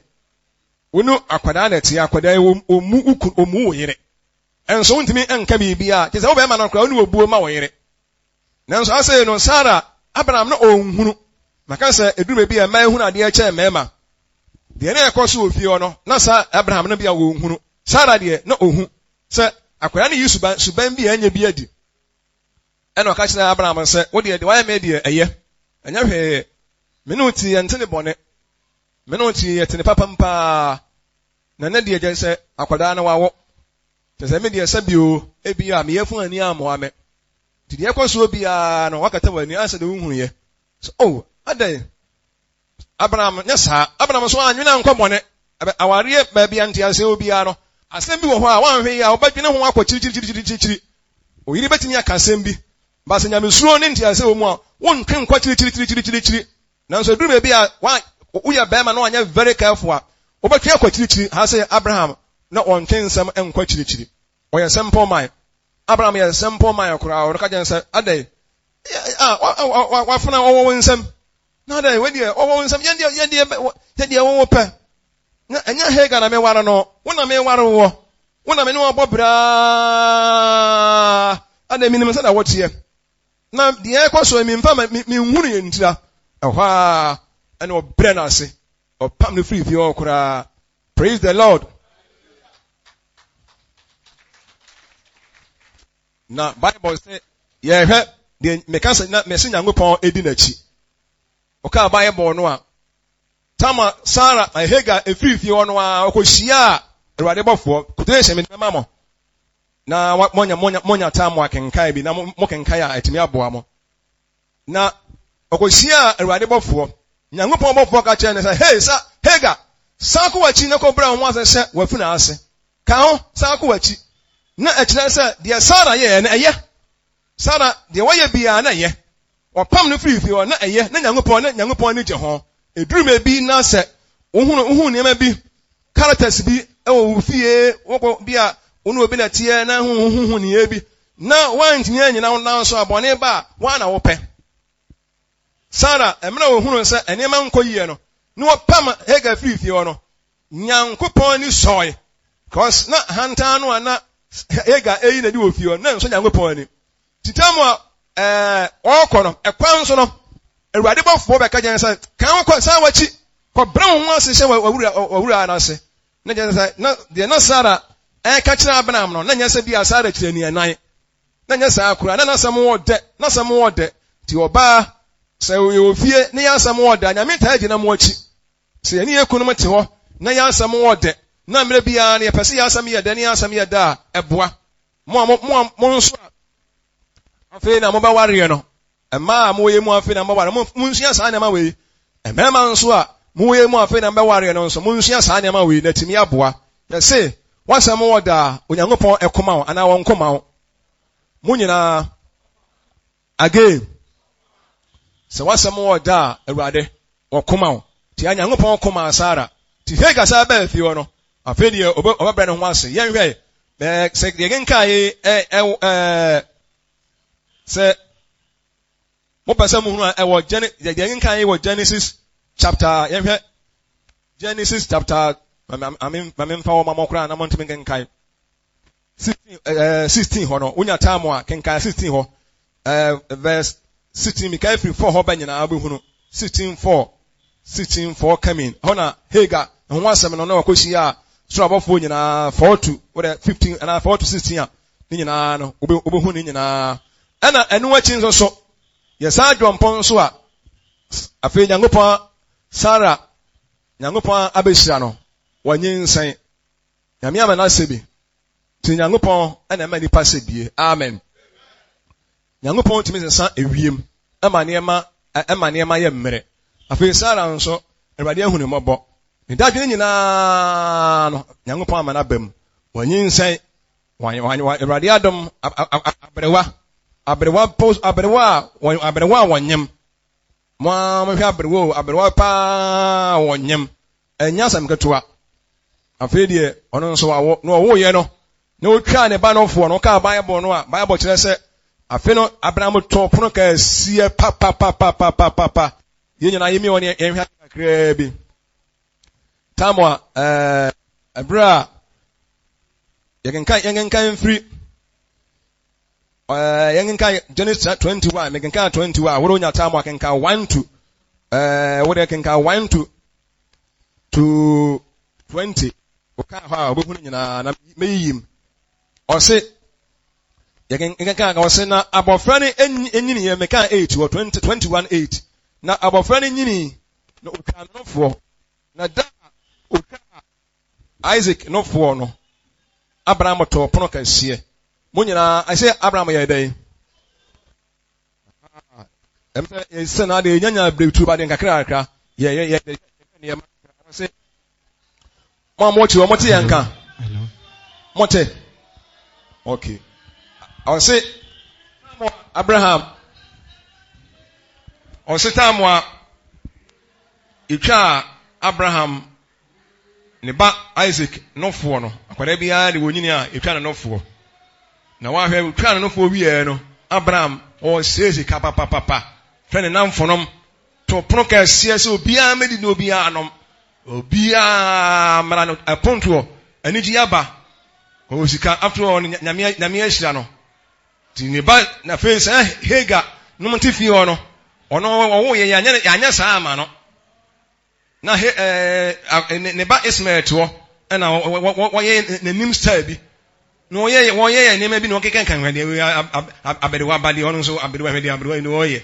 Wo ne akwadaa na ɛte akwadaa yi ɔmmu wo kunu, ɔmmu wo yere. Ɛnso wontumi nka biribi a kyerɛ sɛ wo bɛrima no koraa wo ne obuo ma wo yere. Nanso asɛe no Sarah, Abraham na ɔnhunu. Maka sɛ eduru baabi a mmaa ehunu adeɛ kyɛn mmarima. Deɛ na ɛkɔ so wɔ fie hɔ no, na saa Abraham no bi a wɔnhunu. Sarah deɛ na ohu sɛ akwadaa no yi suban bi a ɛnyɛ bi adi. Ɛna ɔka kyerɛ Abraham sɛ, wo deɛ deɛ wayɛ me deɛ ɛyɛ. Ɛnyɛ hwee. Me ne wo ti yɛnte ne bɔne. Me ne wo ti yɛte ne papa mu paa. Na ne deɛ gyɛ sɛ akwadaa no wawo. Kyerɛ sɛ me deɛ sɛ bio ebi a meyɛ fun ani ammoa me. Nti deɛ ɛkɔ soɔ biara no wakata w'ani ansa de wohunu yɛ. So oh adɛn, Abraham nyɛ saa. Abraham nso anwene ankɔ bɔne. Awareɛ baabi a nteaseɛ wɔ biara no, asɛm bi wɔ hɔ a woanhwɛ yie a wobɛdwene ho akɔ kyirikyirikyirikyirikyiri. Oyere bɛtumi aka asɛm bi, ba sɛ nyamesuro ne nteaseɛ wɔ mu a, wontwe nkɔ kyirikyirikyirikyirikyiri. Nanso ɛduru baabi a woyɛ bɛrima na wanyɛ very careful a, wobɛtwe akɔ kyirikyiri. Ha sɛ Abraham na ɔntwe nsɛm nkɔ kyirikyiri. Ɔyɛ simple man. Abraham yɛ simple man koraa. Ɔno ka kyerɛ sɛ adɛn. Wafena ɔwɔ wo nsam. Na dɛ wei deɛ ɔwɔ wo nsam, yɛn deɛ yɛn deɛ yɛn deɛ wɔwɔ pɛ. Na ɛnyɛ Hagar na meware no, wo na meware woɔ. Wo na me ne wɔbɔ braa. Adɛ menim sɛ na woteɛ. Na deɛ ɛkɔ so memfa menhunu yɛn ntira. Ɛhɔ a ɛna ɔbrɛ no ase. Ɔpam no firi fie hɔ koraa. Praise the Lord. Na Bible sɛ yɛhwɛ deɛ meka sɛ na mɛsɛ Nyankopɔn edi n'akyi. Ɔkaa Bible no a Tama Sara na Hagar efiri fie hɔ no a ɔkɔhyiaa Awurade bɔfoɔ. Quotation mede bɛma mo na monya monya monya tam mo akenkan bi na mo kenkan a ɛtumi aboa mo. Na ɔkɔhyiaa Awurade bɔfoɔ. Nyankopɔn bɔfoɔ ka kyerɛɛ no sɛ, Hei, sa, Hagar, san kɔ w'akyi na kɔbrɛ wo ho ase hyɛ w'afunu ase. Ka ho, san kɔ w'akyi. Na ɛkyerɛ sɛ deɛ Sara yɛɛ no, ɛyɛ. Sara, deɛ wayɛ biara na ɛyɛ. Wɔpam no firii fie hɔ, na ɛyɛ, na Nyankopɔn, na Nyankopɔn ani gye ho. Ɛduru baabi na sɛ wohunu, wohu nneɛma bi, characters bi wɔ wo fie, wokɔ bi a wo ne obi na ɛteɛ na huhuhu nneyɛɛ bi, na woantumi annyina wo nan so a, bɔne ba a, woa na wopɛ. Sara, mmerɛ a ɔhunuu sɛ nneɛma nkɔ yie no, na wɔpam Hagar firii fie hɔ no, Nyankopɔn ani sɔe. Because na ahantan no a na Hagar eyi n'adi wɔ fie hɔ no, na ɛnsɔ Nyankopɔn ani. Nti tam a ɛɛ ɔrekɔ no, ɛkwan so no, Awurade bɔfoɔ bɛka kyerɛ no sɛ, kan kɔ, san w'akyi, kɔbrɛ wo ho ase hyɛ w'awura w'awura no ase. Na kyerɛ sɛ, na deɛ na Sara ɛreka kyerɛ Abraham no, na nyɛ sɛ bi a Sara kyerɛ anianan. Na nyɛ saa koraa, na n'asɛm wɔ dɛ, n'asɛm wɔ dɛ. Nti ɔbaa, sɛ yɛwɔ fie na yɛn asɛm wɔ dɛ a, Nyame taa gyina mo akyi. Sɛ yɛne yɛn kununom te hɔ na yɛn asɛm wɔ dɛ, na mmerɛ biara no yɛpɛ sɛ yɛn asɛm yɛ dɛ na yɛn asɛm yɛ dɛ a, ɛboa. Mo a mo, mo a mo nso a afei na mobɛwareɛ no, mmaa a mowɔ yɛn mu afei na mobɛware, mo, monsua saa nneɛma wei. Mmarima nso a mowɔ yɛn mu afei na mobɛwareɛ no nso, monsua saa nneɛma wei na atumi aboa. Yɛse, w'asɛm wɔ dɛ a, Onyankopɔn ɛkoma wo anaa wɔnkoma wo. Mo nyinaa, Again, sɛ w'asɛm wɔ dɛ a, Awurade, wɔkoma wo. Tia Nyankopɔn komaa Sara. Nti Hagar san baa fie hɔ no, afei deɛ ɔbɛbrɛ ne ho ase. Yɛnhwɛ, ɛɛ, sɛ deɛ yɛkenkan yi, ɛ, ɛ, ɛɛ, sɛ mopɛ sɛ muhunu a, ɛwɔ Gene, deɛ yɛkenkan yi wɔ Genesis chapter, yɛnhwɛ Genesis chapter, ma memfa wɔ ma mo koraa na montumi nkenkan. 16 ɛɛ 16 hɔ no wonya time a kenkan 16 hɔ ɛɛ verse 16 mika firi 4 hɔ ba nyinaa wobɛhunu 16 4 16 4 coming hɔ na Hagar ho asɛm no na wakɔhyia a soro abɔfoɔ nyinaa 4 to wode 15 anaa 4 to 16 a ne nyinaa no wobɛhu ne nyinaa ɛna ɛno akyi nso so yɛsan dwɔmpɔn nso a afei Nyankopɔn Sara Nyankopɔn abɛhyira no wɔnyinsɛn Nyame ama n'asɛ bi. Nti Nyankopɔn na ɛma nipa sɛ bie. Amen. Nyankopɔn tumi sesa ewiem ɛma nneɛma ɛma nneɛma yɛ mmerɛ. Afei Sara nso, Awurade ahu ne mmɔbɔ. Ne dadwene nyinaa no, Nyankopɔn ama n'aba mu. Wanyinsɛn. Awurade adom aberewa aberewa aberewa a aberewa a wɔnyem. Mo ara monhwɛ aberewa o, aberewa paa wɔnyem. Ɛnyɛ asɛm ketewa. Afei deɛ ɔno nso wawo. Na ɔwoeɛ no, na ɔtwaa ne ba no foɔ no. Wokaa Bible no a, Bible kyerɛ sɛ afe no Abraham too pono kɛseɛ papapapapapapa. Yɛn nyinaa yɛmi wɔ ne yɛnhwɛ ade kakraa bi. Tam a ɛɛ ɛberɛ a yɛkenkan yɛnkenkan mfiri ɛɛ yɛnkenkan Genesis 21 mekenkan 21 wode wonya tam a kenkan 1 to ɛɛ wode kenkan 1 to to 20 wokaa hɔ a wobɛhunu nyinaa na mɛyiyim ɔse yɛkenkan ka ɔse na abɔfra no nyiniiɛ mekaa 8 wɔ 20 21 8 na abɔfra no nyinii na ɔtwaa no nofoɔ na da a ɔtwaa Isaac nofoɔ no Abraham too pono kɛseɛ mo nyinaa ɛsɛ Abraham yɛ dɛn Ɛm sɛ yɛsɛ na adeɛ yɛnyanya breakthrough ba deɛ nkakra kakra yɛ yɛ yɛ nneɛma kakra sɛ mo a mo akyi wɔ mo te yɛn nka mo te okay ɔse Abraham ɔse taamu a etwa Abraham Ne ba Isak nofoɔ no, akwadaa biara de wɔnyini a, yɛtwa no nofoɔ. Na woahwɛ, wɔtwaa no nofoɔ wieɛ no, Abraham ɔresɛe sika papapapa. Frɛ ne nnamfonom to pono kɛseɛ sɛ obiara mmɛdi na obiara nom. Obiara mmra no ɛpontoɔ. Anigye aba. Ɔwɔ sika. After all, Nyame, Nyame ahyira no. Nti ne ba, na afei sɛ Hagar nom te fie hɔ no, ɔno ɔwo yɛ yɛanyɛ yɛanyɛ saa ama no. Na he, ɛɛ, ne, ne ba Ismael te hɔ, ɛna wɔyɛ n'anim style bi. Na wɔyɛ wɔyɛ yɛ nneɛma bi na wɔkeka nka hwɛ deɛ aberewa ba deɛ ɔno nso aberewa hwɛ deɛ aberewa yi na ɔyɛ.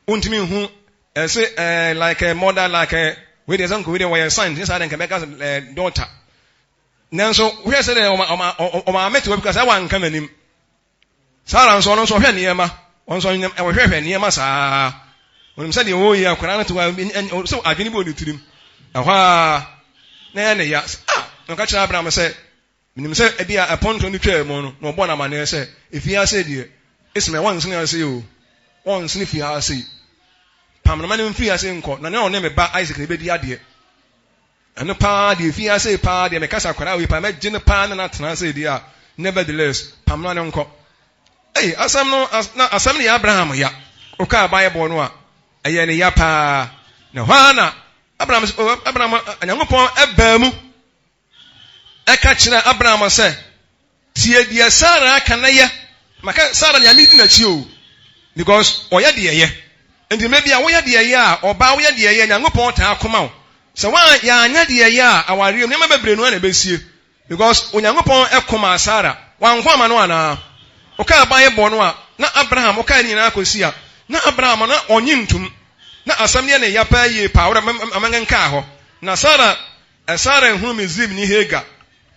Wontumi nhu ɛsɛ ɛɛ like a mother like a wei deɛ sɛ nka wei deɛ wɔyɛ son nti saa deɛ nka bɛka sɛ ɛɛ daughter. Nanso wohwɛ sɛ deɛ ɔma ɔma ɔmaame te hɔ bi kora sɛ wanka n'anim. Sara nso ɔno nso ɔhwɛ nneɛma ɔno nso ɔhwɛhwɛ nneɛma saa. Onim sɛ deɛ ɔreyɛ akwadaa no te hɔ sɛ adwene bi wɔ ne tirim. Ɛhɔ a na ɛyɛ ne ya. Ah! Na ɔka kyerɛ Abraham sɛ Menim sɛ ebia ɛpontoɔ no twaa mu no, na wɔbɔɔ no amanneɛ sɛ, Efie ha sei deɛ, Ismael, wɔnsene ha sei o, wɔnsene fie ha sei. Pam no ma no mfiri ha sei nkɔ, na ne ɔne me ba Isak na ɛbɛdi adeɛ. Ɛno paa deɛ, efie ha sei paa deɛ, meka sɛ akwadaa wei paa, mɛgye no paa ne no atena ha sei deɛ a, nevertheless, pam no ma no nkɔ. Ei, asɛm no, na asɛm no yɛ Abraham ya. Wokaa Bible no a, ɛyɛ ne ya paa. Na hɔ ara na Abraham, Abraham, Nyankopɔn baa mu. Ɛka kyerɛɛ Abraham sɛ, Tie deɛ Sara aka na yɛ. Maka Sara nea medi n'akyi o, because ɔyɛ deɛ ɛyɛ. Nti mmerɛ bi a woyɛ deɛ ɛyɛ a, ɔbaa woyɛ deɛ ɛyɛ, Nyankopɔn taa ko ma wo. Sɛ woan yɛanyɛ deɛ ɛyɛ a, awareɛ mu nneɛma bebree no ara na ɛbɛsie. Because Onyankopɔn ko maa Sara, wanko ama no anaa? Wokaa Bible no a, na Abraham, wokae ne nyinaa kɔsi a, na Abraham na ɔnye ntom. Na asɛm no yɛ ne ya paa yie paa, wode ma menkenkaa hɔ. Na Sara Sara hunuu Misraimni Hagar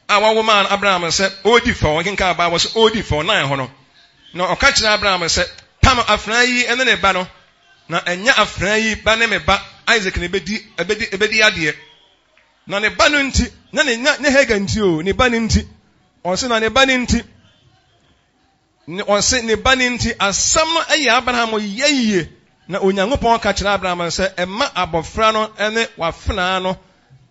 a wɔwo maa no Abraham sɛ ɔredi fɛw, ɔkenkan Bible sɛ ɔredi fɛw nan ho no, na ɔka kyerɛɛ Abraham sɛ, Pam afenaa yi ne ne ba no, na ɛnyɛ afenaa yi ba ne me ba Isak na ebedi ebedi ebedi adeɛ. Na ne ba no nti, na ne na ne Hagar nti o, ne ba no nti, ɔse na ne ba no nti, Ne, ɔse, ne ba no nti, asɛm no yɛ Abraham ya yie. Na Onyankopɔn ka kyerɛɛ Abraham sɛ, Mma abɔfra no ne w'afenaa no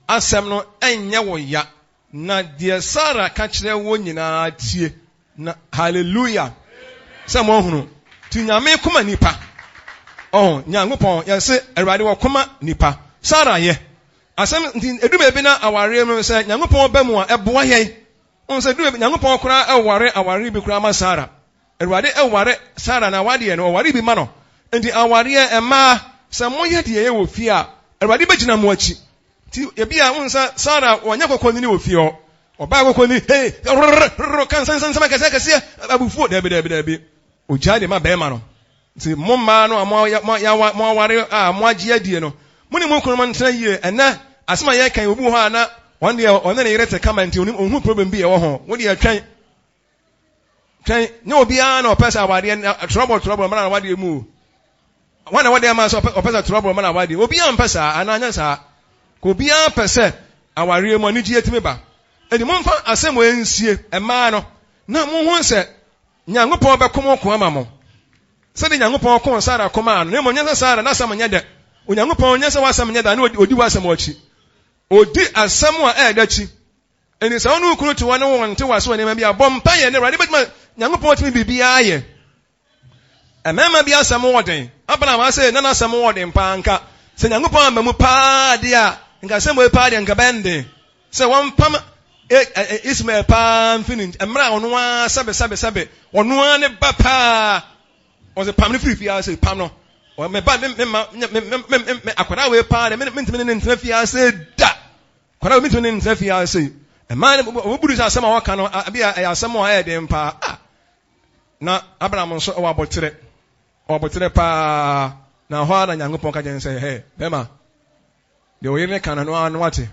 asɛm no nnyɛ wo ya, na deɛ Sara ka kyerɛ wo nyinaa tie. Na, Hallelujah! Sɛ moahunu? Nti Nyame koma nipa. Ɔho, Nyankopɔn, yɛse, Awurade wɔkoma nipa. Sara yɛ. Asɛm, nti ɛdu baabi na awareɛ mu sɛ Nyankopɔn ba mu a, ɛboa yɛn. Wohu sɛ duru baabi Nyankopɔn koraa ware aware bi koraa ma Sara. Awurade ware Sara na awadeɛ no, ɔware bi ma no. Enti awareɛ, mmaa, sɛ moyɛ deɛ ɛyɛ wɔ fie a, Awurade bɛgyina mo akyi. Nti ebia wohu sɛ Sara ɔnyɛ kɔkɔnini wɔ fie hɔ. Ɔbaa kɔkɔnini, hei, rrrr, ka nsɛnsɛm akɛseɛ akɛseɛ, abufuo, daabi, daabi, daabi. Ɔgyae de ma bɛrima no. Nti mo mmaa no a moaware a moagye adie no, mo ne mo kununom ntena yie. Ɛnnɛ, asɛm a yɛreka yi, obi wɔ hɔ a na ɔno deɛ ɔne ne yere te kama nti ɔnhu problem bi a ɛwɔ ho. Wo deɛ twɛn. Twɛn. Nyɛ obiara na ɔpɛ sɛ awadeɛ, trɔbɔ trɔbɔ mmra n'awadeɛ mu o. Wɔn na wɔde ama sɛ ɔpɛ sɛ trɔbɔ mmra n'awadeɛ. Obiara mpɛ saa, anaa nyɛ saa. Obiara pɛ sɛ awareɛ mu anigyeɛ tumi ba. Enti momfa asɛm wei nsie mmaa no, na monhu sɛ Nyankopɔn bɛko mo ko ama mo, sɛdeɛ Nyankopɔn koo Sara ko maa no, na mmom nyɛ sɛ Sara n'asɛm nyɛ dɛ. Onyankopɔn nyɛ sɛ w'asɛm nyɛ dɛ a na odi w'asɛm akyi. Odi asɛm a ɛyɛ dɛ akyi. Enti sɛ wo ne wo kunu te hɔ ne wo nte w'ase wɔ nneɛma bi a, bɔ mpaeɛ na Awurade bɛtumi, Nyankopɔn tumi biribiara yɛ. Mmarima bi asɛm wɔ den. Abraham ase na n'asɛm wɔ den paa nka sɛ Nyankopɔn amma mu paa deɛ a, nka asɛm wei paa deɛ nka bɛyɛ den. Sɛ wɔmpam Ismael paa mfi ne nkyɛn, mmerɛ a ɔno ara sɛbe sɛbe sɛbe, ɔno ara ne ba paa, ɔsɛ pam no firi fie ase, pam no. Me ba, me me ma, me me me me akwadaa wei paa deɛ, me mentumi ne ne ntena fie ase da. Akwadaa wei mentumi ne ne ntena fie ase. Mmaa no, wɔburu sɛ asɛm a wɔka no, bi a ɛyɛ asɛm a ɛyɛ den paa. Ah! Na Abraham nso wɔ aboterɛ, ɔwɔ aboterɛ paa. Na hɔ ara na Nyankopɔn ka kyerɛ no sɛ, hɛ, bɛrima, Deɛ wo yere no ka no, ɛno ara no wate.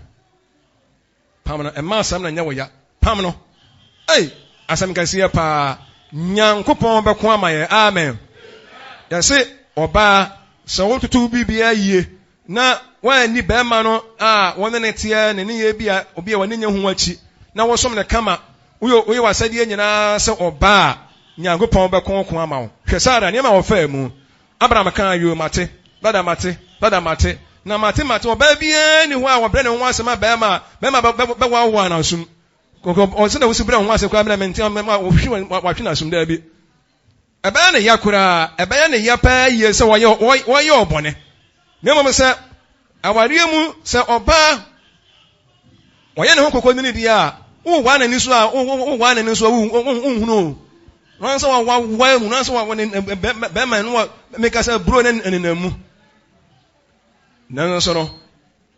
Pam no, mma asɛm no nyɛ wo ya. Pam no. Ei, asɛm kɛseɛ paa. Nyankopɔn bɛko ama yɛn. Amen. Yɛse ɔbaa, sɛ wototo biribiara yie na woanni bɛrima no a wɔne ne teɛ ne ne yɛ bi a obi a wɔne nyɛ ho akyi na wosom no kama, woyɛ woyɛ w'asɛdeɛ nyinaa sɛ ɔbaa a, Nyankopɔn bɛko ko ama wo. Hwɛ Sara, nneɛma a ɔfaa mu. Abraham kaa, Yoo, mate, dada mate, dada mate, na mate, mate, ɔbaa biara nni hɔ a wɔbrɛ ne ho ase ma barima a barima bɛhoahoa n'asom. Ɔsɛ na wosi brɛ wo ho ase koraa mena mente ma wɔhwe wɔatwe n'asom daabi. Ɛbɛyɛ ne ya koraa, ɛbɛyɛ ne ya paa yie sɛ wɔyɛ wɔyɛ ɔbɔne. Na mmom sɛ awareɛ mu sɛ ɔbaa wɔyɛ ne ho kɔkɔnini deɛ a, wowaa n'ani so a wowaa n'ani so a wonhunu o. Na sɛ wawae mu na sɛ bɛrima no meka sɛ buro ne nenam mu. Nanso no,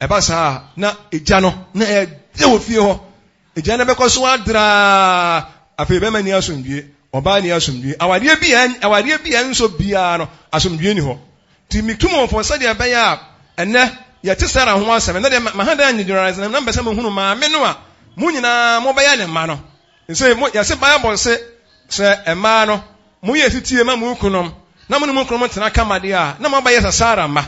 ɛba saa a, na egya no na ɛde wɔ fie hɔ. Egya no bɛkɔ so adraa. Afei bɛrima ni asomdwie, ɔbaa ni asomdwie. Awadeɛ bi a awadeɛ bi a ɛnsɔ biara no, asomdwie ni hɔ. Nti metu mo fo sɛdeɛ ɛbɛyɛ a ɛnɛ yɛte Sarah ho asɛm. Ɛnɛ deɛ maha dan nyinaa na mpɛ sɛ mohunu maame no a mo nyinaa mobɛyɛ ne mma no. Sɛ mo yɛse Bible se sɛ mmaa no moyɛ setie ma mo kununom na mo ne mo kununom tena kama deɛ a na moabɛyɛ sɛ Sara mma.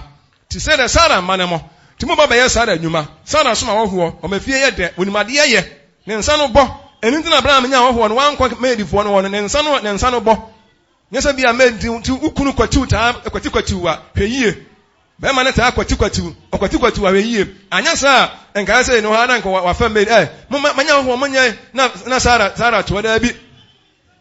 Te sɛ deɛ Sara mma ne mo. Nti moba bɛyɛ Sara nnwuma. Sara som ahɔhoɔ, ɔma fie yɛ dɛ, onim adeɛ yɛ, ne nsa no bɔ. Ɛno nti na Abraham nyaa ahɔhoɔ no, wankɔ Maidfoɔ no hɔ no, ne nsa no ne nsa no bɔ. Nyɛ sɛ bia maid nti wo kunu kwatiw taa kwatikwatiw a, hwɛ yie. Bɛrima no taa kwatikwatiw, ɔkwatikwatiw a hwɛ yie. Anyɛ saa a, nka ayɛ sɛ no ha na nka wafa maid, eh, mo ma manya ahɔhoɔ monyɛ na na Sara Sara toa daabi.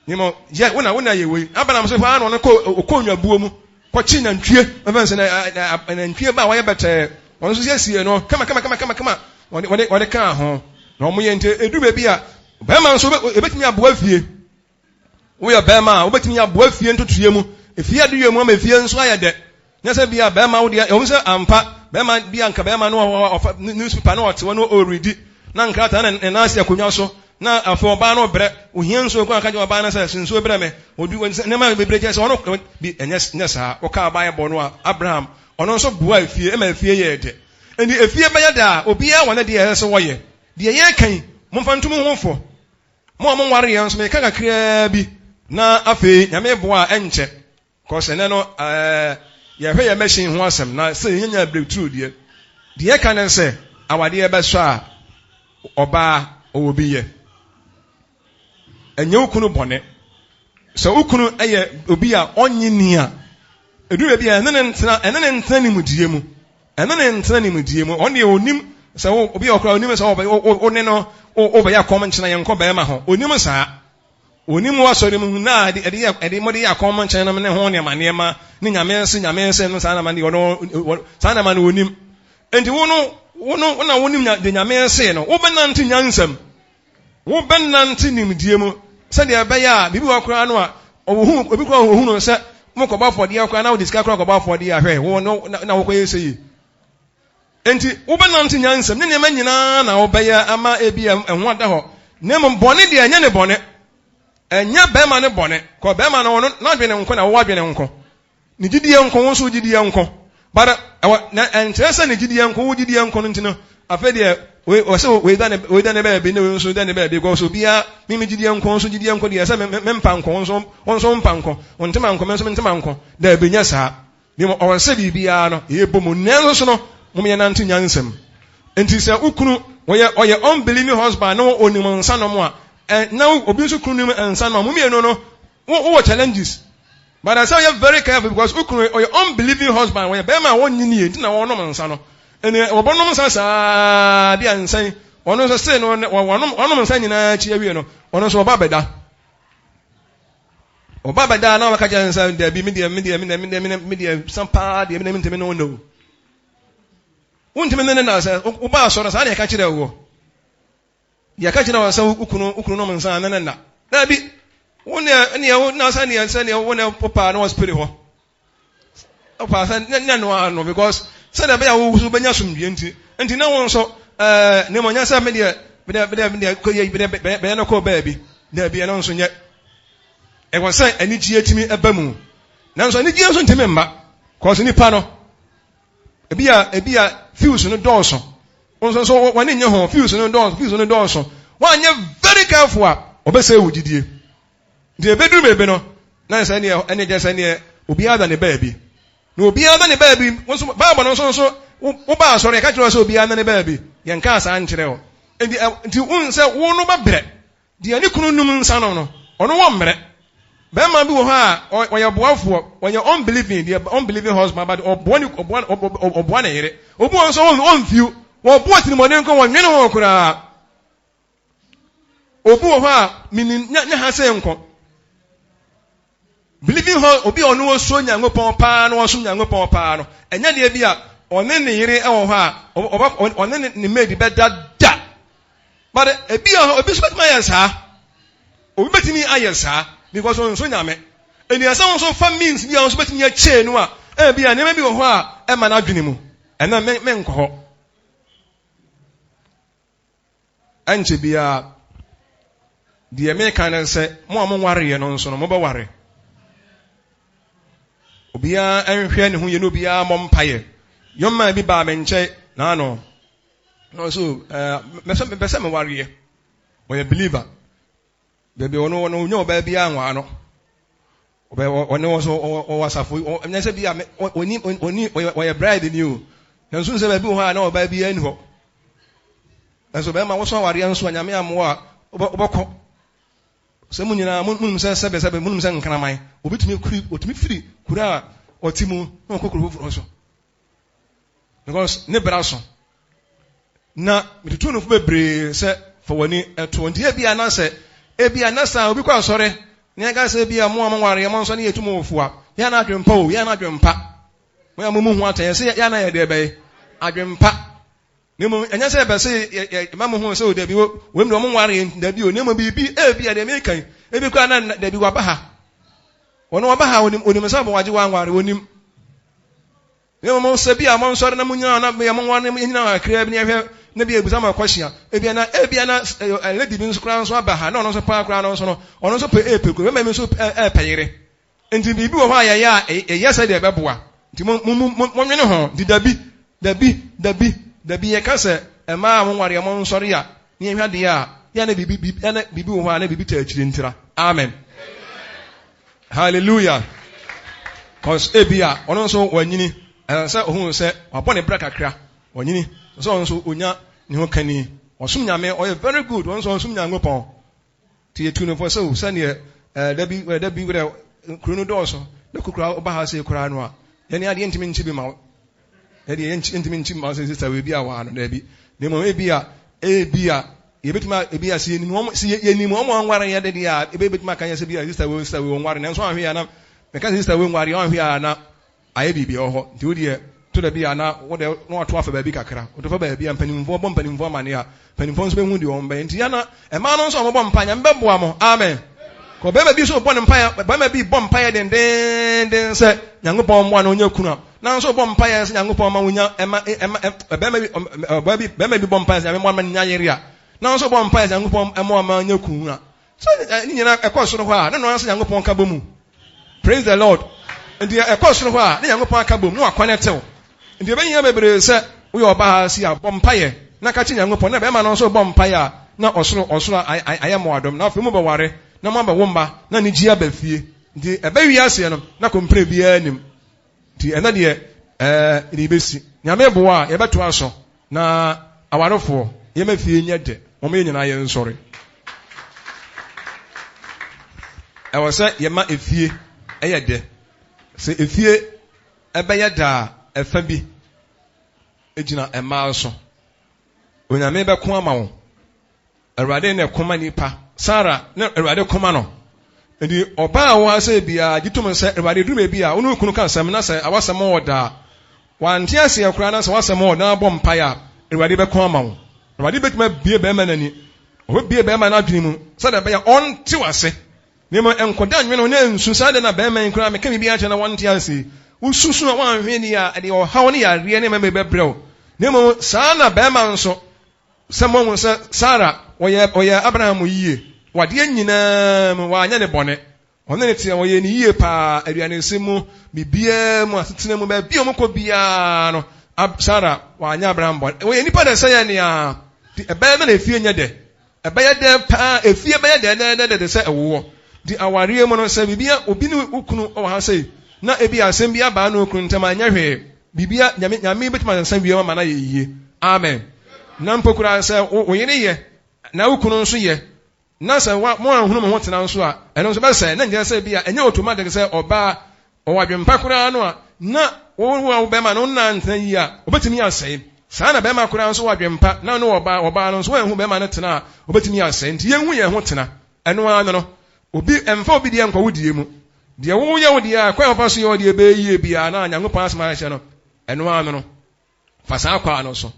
Ne mo yɛ wo na wo na yɛ wei. Abraham nso hɔ ara na ɔno kɔ ɔkɔ nwabuo mu kɔkye nantwie ɛfɛn sɛ na nantwie ba a wɔyɛ bɛtɛɛ ɔno nso siesie no kama kama kama kama kama wɔde wɔde wɔde kaa ho na wɔn yɛ nti edu baabi a bɛrima nso ebetumi aboa fie. Woyɛ bɛrima a, wobɛtumi aboa fie ntotoeɛ mu, efie adeyɛ mu ama efie nso ayɛ dɛ. Nyɛ sɛ bia bɛrima wo deɛ, ɛwom sɛ ampa, bɛrima bi anka bɛrima no ɔfa newspaper na ɔte hɔ no ɔredi, na nkrataa na ne nan ase akonnwa so, na afei ɔbaa no brɛ, ohia nsuo kɔ aka kyerɛ ɔbaa no sɛ nsuo brɛ me, odu nneɛma bebree kyerɛ sɛ ɔno bi ɛnyɛ nyɛ saa. Wokaa Bible no a, Abraham, ɔno nso boa efie ma efie yɛɛ dɛ. Enti efie bɛyɛ dɛ a, obiara wɔ ne deɛ ɛsɛ sɛ wɔyɛ. Deɛ yɛreka yi, momfa nto mo ho fɔ. Mo a monwareeɛ nso meka kakraa bi na afei Nyame boa a ɛnkyɛ cause ɛnɛ no ɛɛ yɛhwɛ yɛn machine ho asɛm na sɛ yɛnya breakthrough deɛ deɛ ɛka ne sɛ awadeɛ bɛsɔ a ɔbaa ɔwɔ bi yɛ ɛnyɛ wo kunu bɔne sɛ wo kunu yɛ obi a ɔnye ni a ɛduru baabi a ɛne ne ntena ɛne ne ntena nimdie mu Ɛno ne ntena nimdie mu. Ɔno deɛ ɔnim sɛ wo, obi a ɔkora ɔnim sɛ wo ne no wobɛyɛ akɔm nkyena yɛnkɔ bɛrima ho. Ɔnim saa. Ɔnim wɔ asɔre mu na ɛde ɛde yɛ ɛde mode yɛ akɔm nkyɛn nom ne ho nneɛma nneɛma ne nyame nse nyame nse no saa nneɛma deɛ ɔno saa nneɛma no ɔnim. Enti wo no wo no wo na wonim deɛ nyame nse no wobɛnante nyansam. Wobɛnante nimdeɛ mu sɛdeɛ ɛbɛyɛ a biribi wɔ koraa no a ɔhu obi koraa ɔhu no sɛ mokɔbɔ afɔdeɛ koraa na wode sika koraa kɔbɔ afɔdeɛ a hwɛ wo no na wokɔyɛ sɛ yi. Enti wobɛnante nyansam ne nneɛma nyinaa na wobɛyɛ ama ebi a ɛho ada hɔ. Na mmom bɔne deɛ ɛnyɛ ne bɔne. Ɛnyɛ bɛrima ne bɔne. Kɔ bɛrima no ɔno n'adwene nko na wowɔ adwene nko. Ne gyidie nko, wo nso wo gyidie nko. But ɛwɔ na ɛnkyerɛ sɛ ne gyidie nko, wo gyidie nko no nti no, afei deɛ wei ɔsɛ wei da ne wei da ne baabi na wei nso da ne baabi because obiara me me gyidie nko nso gyidie nko deɛ sɛ me me mpa nko nso wo nso mpa nko wo ntoma nko me nso me ntoma nko daabi nyɛ saa. Ne mu ɔwɔ sɛ biribiara no yɛbɔ mu nanso so no mom yɛnante nyansam. Nti sɛ wo kunu wɔyɛ ɔyɛ unbelieving husband na onim nsa nom a na obi nso kunu nim nsa nom a mo mmienu no wowɔ challenges. But ɛsɛ ɔyɛ very careful because wo kunu ɔyɛ unbelieving husband, ɔyɛ bɛrima a wɔnnye nie nti na wɔnom nsa no. Ɛnni wɔbɛnom nsa saa bi a nsa yi ɔno nso se no wɔnom wɔnom nsa nyinaa akyi awie no ɔno nso ɔba abɛda. Ɔba abɛda na wɔka kyerɛ nsa dabi me deɛ me deɛ me deɛ me deɛ me deɛ sa paa deɛ me deɛ mentumi ne wo nna o. Wontumi ne ne na sɛ woba asɔre saa na yɛka kyerɛ woɔ. Yɛka kyerɛ wɔn sɛ wo kunu wo kunu nom nsa ne ne nna. Daabi. Wo ne ne wo na sɛ ne sɛ ne wo ne wo paa na wɔspere hɔ. Wo paa sɛ ne ne no ano because sɛ na ɛbɛyɛ wo so bɛnya somdue nti. Nti na wo nso ɛɛ ne mo nyɛ sɛ me deɛ me deɛ me deɛ me deɛ kɔ yɛ me deɛ bɛyɛ no kɔ baabi. Daabi ɛno nso nyɛ. Ɛwɔ sɛ anigyeɛ tumi ɛba mu. Nanso anigyeɛ nso ntumi mma. Kɔɔso nipa no Ebi a ebi a fuse no dɔɔso. Wo nso nso w'ani nye ho fuse no dɔɔso fuse no dɔɔso. Woanyɛ very careful a ɔbɛsɛe wo gyidie. Nti ebeduru baabi no na sɛ ɛneɛ ɛne kyɛ sɛ ɛneɛ obiara da ne baabi. Na obiara da ne baabi wo nso Bible no nso nso woba asɔre yɛka kyerɛ wo sɛ obiara da ne baabi. Yɛnkaa saa nkyerɛ wo. Nti nti wohu sɛ wo no bɛbrɛ. Deɛ ne kunu num nsa nom no, ɔno wɔ mmerɛ. Barima bi wɔ hɔ a, ɔyɛ boafoɔ, ɔyɛ unbelieving, deɛ unbelieving husband, but ɔboa ne, ɔboa, ɔboa ne yere. Obi wɔ nso ɔmfiw, wɔboa tirimɔden nko, wɔnwene ho koraa. Obi wɔ hɔ a, menim, nyɛ ha sɛ nko. Believing hɔ obi a ɔno ɔsuo Nyankopɔn paa na ɔsom Nyankopɔn paa no, ɛnyɛ deɛ bi a ɔne ne yere wɔ hɔ a ɔne ne maid bɛda da. But ebi wɔ hɔ, obi nso bɛtumi ayɛ saa. Obi bɛtumi ayɛ saa because ɔnso Nyame. Ɛni ɛsɛ wɔn nso fa means bi a wɔn nso bɛtumi akyɛ no a, ebi a nneɛma bi wɔ hɔ a ɛma n'adwene mu. Ɛna me menkɔ hɔ. Ɛnkyɛ biara, deɛ meka ne sɛ, mo a monwareeɛ no nso no, mobɛware. Obiara nhwɛ ne ho yie na obiara mmɔ mpaeɛ. Young man bi baa me nkyɛn naano. Na ɔsɛ, ɛɛ, mepɛ sɛ mewareɛ. Ɔyɛ believer. Baabi ɔno ɔno ɔnyɛ ɔbaa biara nwaa no. Ɔbɛ ɔne wɔn so ɔwɔ asafo ɔnyɛ sɛ bi a ɔni ɔni ɔyɛ bride ni o. Nanso sɛ baabi wɔ hɔ a na ɔbaa biara ni hɔ. Nanso bɛrima wosɔ awareɛ nso a nyame amoa a wobɛkɔ. Sɛ mo nyinaa mo nim sɛ sɛbɛ sɛbɛ mo nim sɛ nkraman obi tumi kuri otumi firi kuro a ɔte mu na ɔkɔ kuro foforɔ so. Because ne bra so. Na metutu no fo bebree sɛ fa w'ani to nti ebi a na sɛ ebi a na saa obi kɔ asɔre na yɛka sɛ ebi a mo a mo nware mo nso ne yɛtu mo fo a yɛn na adwempa o yɛn na adwempa mo a mo mu ho atɛn sɛ yɛn na yɛ deɛ bɛyɛ adwempa na mmom ɛnyɛ sɛ yɛbɛ sɛ yɛma mo ho sɛ o dabi o wɔn mu deɛ wɔn nware dabi o na mmom biribi ebi a deɛ meka yi ebi koraa na dabi waba ha wɔn waba ha onim onim sɛ wɔn agye wɔn anware onim. Na mmom sɛ bi a monsɔre na munyina hɔ na bia monware na yɛnyina hɔ kakraa bi na yɛhwɛ na bia yɛbisa mo question a, ebia na ebia na lady bi nso koraa nso aba ha na ɔno nso paa koraa no nso no ɔno nso pɛ ɛɛpɛ kuro bɛma bi nso ɛɛpɛ yere. Nti biribi wɔ hɔ a yɛyɛ a ɛyɛ sɛ deɛ ɛbɛboa. Nti mo mo mo monwene ho. Nti dabi dabi dabi dabi yɛka sɛ mmaa a monware a monsɔre a na yɛhwɛ adeɛ a yɛ na biribi na biribi wɔ hɔ a na biribi taa akyire ntira. Amen. Hallelujah. Cause ebi a ɔno nso wanyini ɛsɛ sɛ ohun sɛ wabɔ ne bra kakra wanyini sɛ ɔno nso onya ne ho kani ɔsom nyame ɔyɛ very good ɔno nso ɔsom nyankopɔn ti yɛtu no fo sɛ sɛdeɛ ɛɛ dabi ɛɛ dabi wɛrɛ kuro no dɔɔso na kokura ɔba ha sɛ koraa no a yɛne adeɛ ntumi nkyi bi ma wo Ɛdeɛ yɛntumi nkyi mma sɛ sista wei bi a waa no daabi. Na mmom ebi a ebi a yɛbɛtumi a ebi a sɛ yɛnim wɔn sɛ yɛnim wɔn a wɔnware yɛ de deɛ a ebɛtumi aka yɛ sɛ bi a sista wei sista wei wɔnware nanso anhwɛ yɛ na mɛka sɛ sista wei nware anhwɛ yɛ na ayɛ biribi wɔ hɔ nti wo deɛ to da bi a na wo deɛ na wato afa baabi kakra woto fa baabi a mpanimfoɔ bɔ mpanimfoɔ amane a mpanimfoɔ nso bɛhu deɛ wɔn bɛyɛ nti yɛ na mmaa no nso a wɔbɔ mpa nyame bɛboa mo amen. Kɔ bɛrima bi nso bɔ ne mpaeɛ bɛrima bi bɔ mpaeɛ dendeenden sɛ Nyankopɔn mmoa no ɔnyɛ kunu a na nso bɔ mpaeɛ sɛ Nyankopɔn ma wonya ɛma ɛma bɛrima bi ɔbaa bi bɛrima bi bɔ mpaeɛ sɛ Nyame mmoa ma nya yere a na nso bɔ mpaeɛ sɛ Nyankopɔn mmoa ma nya kunu a sɛ ne nyinaa ɛkɔ soro hɔ a ne noa sɛ Nyankopɔn ka bɔ mu. Praise the Lord. Nti ɛkɔ soro hɔ a ne Nyankopɔn aka bɔ mu na wakɔnɛtew. Nti ɛbɛhia bebree sɛ woyɛ ɔbaa si a bɔ mpaeɛ na ka kyerɛ Nyankopɔn na bɛrima no nso bɔ mpaeɛ a na ɔsoro ɔsoro ayɛ mo adom na afei mobɛware na moabɛwo mma na anigyeɛ aba fie. Nti ɛbɛ wiaseɛ no na kɔmpire biara nnim. Nti ɛnɛ deɛ ɛɛ deɛ yɛbɛsi. Nyame boa a yɛbɛtoa so na awarefoɔ yɛma fie nyɛ dɛ. Wɔn yɛ nyinaa yɛnsɔre. Ɛwɔ sɛ yɛma efie ɛyɛ dɛ. Sɛ efie ɛbɛyɛ dɛ a ɛfa bi gyina mmaa so. Onyame bɛko ama wo. Awurade na ɛko ma nipa. Sara na Awurade ko ma no. Nti ɔbaa a ɔwɔ ha sɛ biara gye tom sɛ Awurade duru baabi a wo ne wo kunu ka asɛm na sɛ awasɛm wɔ da a wante aseɛ koraa na sɛ wasɛm wɔ na bɔ mpaeɛ a Awurade bɛko ama wo. Awurade bɛtumi abue bɛrima n'ani. Ɔbɛbue bɛrima n'adwene mu sɛdeɛ ɛbɛyɛ ɔnte w'ase. Na mmom nkɔda nwene ho na nsu saa de na bɛrima yi koraa meka biribi akyerɛ na wɔnte ase yi. Wosusu a woanhwɛ ni a ɛde ɔhaw ne yareɛ ne mɛmɛ bɛbrɛ wo. Na mmom saa na bɛrima nso sɛ moahu sɛ Sara ɔyɛ ɔyɛ Abraham yie wɔ adeɛ nyinaa mu wanyɛ ne bɔne. Ɔne ne teɛ ɔyɛ ne yie paa aduanese mu biribiara mu asetena mu baabi a wɔkɔ biara no Sara wanyɛ Abraham bɔne. Wɔyɛ nipa na ɛsɛ yɛ nea ɛbɛyɛ na efie nyɛ dɛ. Ɛbɛyɛ dɛ paa, efie bɛyɛ dɛdɛɛdɛ sɛ ɛwoɔ. Nti awareɛ mu no, sɛ biribi a obi ne wo kunu wɔ ha sei, na ebi asɛm bi abaa ne wo kunu ntam a, ɛnyɛ hwee. Biribi a Nyame, Nyame bɛtumi asesa wiem ama no ayɛ yie. Amen. Na mpo koraa sɛ wo, wo yere yɛ, na wo kunu nso yɛ, na sɛ wa, mo anhunu mo ho tena nso a, ɛno nso bɛsɛe. Na nkyerɛ sɛ bi a ɛnyɛ automatic sɛ ɔbaa Ɔwɔ adwempa koraa no a, na wo wo a wo bɛrima no wo nna antena yie a, ɔbɛtumi asɛe. Saa na bɛrima koraa nso wɔ adwempa na ɔne ɔbaa, ɔbaa no nso wanhu bɛrima no tena a, ɔbɛtumi asɛe. Nti yɛnhu yɛn ho tena. Ɛno ara no no, obi, ɛmfa obi deɛ nkɔ wo deɛ mu. Deɛ woyɛ wo deɛ a, kwan a wɔfa so yɛ wo deɛ ɛbɛyɛ yie biara na Nyankopɔn asɛm ahyɛ no, ɛno ara no no. Fa saa kwan no so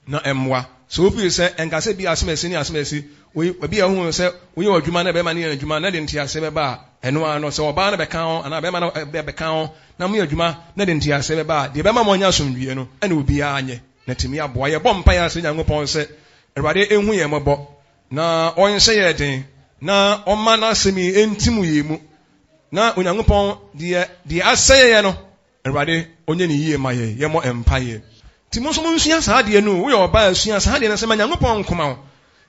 na ɛmmoa. Sɛ wofii sɛ ɛnka sɛ bi asɛm asi ne asɛm asi, ebi a wohu sɛ woyɛ w'adwuma na bɛrima no yɛ n'adwuma na de nteaseɛ bɛba a, ɛno ara no, sɛ ɔbaa no bɛka ho anaa bɛrima no bɛka ho na moyɛ adwuma na de nteaseɛ bɛba a, deɛ ɛbɛma moanya asomdwoeɛ no ɛna obiara nyɛ na atumi aboa. Yɛbɔ mpaeɛ asrɛ Nyankopɔn sɛ Awurade nhu yɛn mmɔbɔ na ɔnhyɛ yɛn den na ɔmma n'asɛm yi ntim yɛn mu na Onyankopɔn deɛ deɛ asɛe yɛn no Awurade ɔnyɛ ne yie ma yɛn. Yɛmmɔ mpaeɛ. Nti mo nso monsua saa adeɛ no o. Woyɛ ɔbaa a, sua saa adeɛ no sɛ ma Nyankopɔn nkoma wo.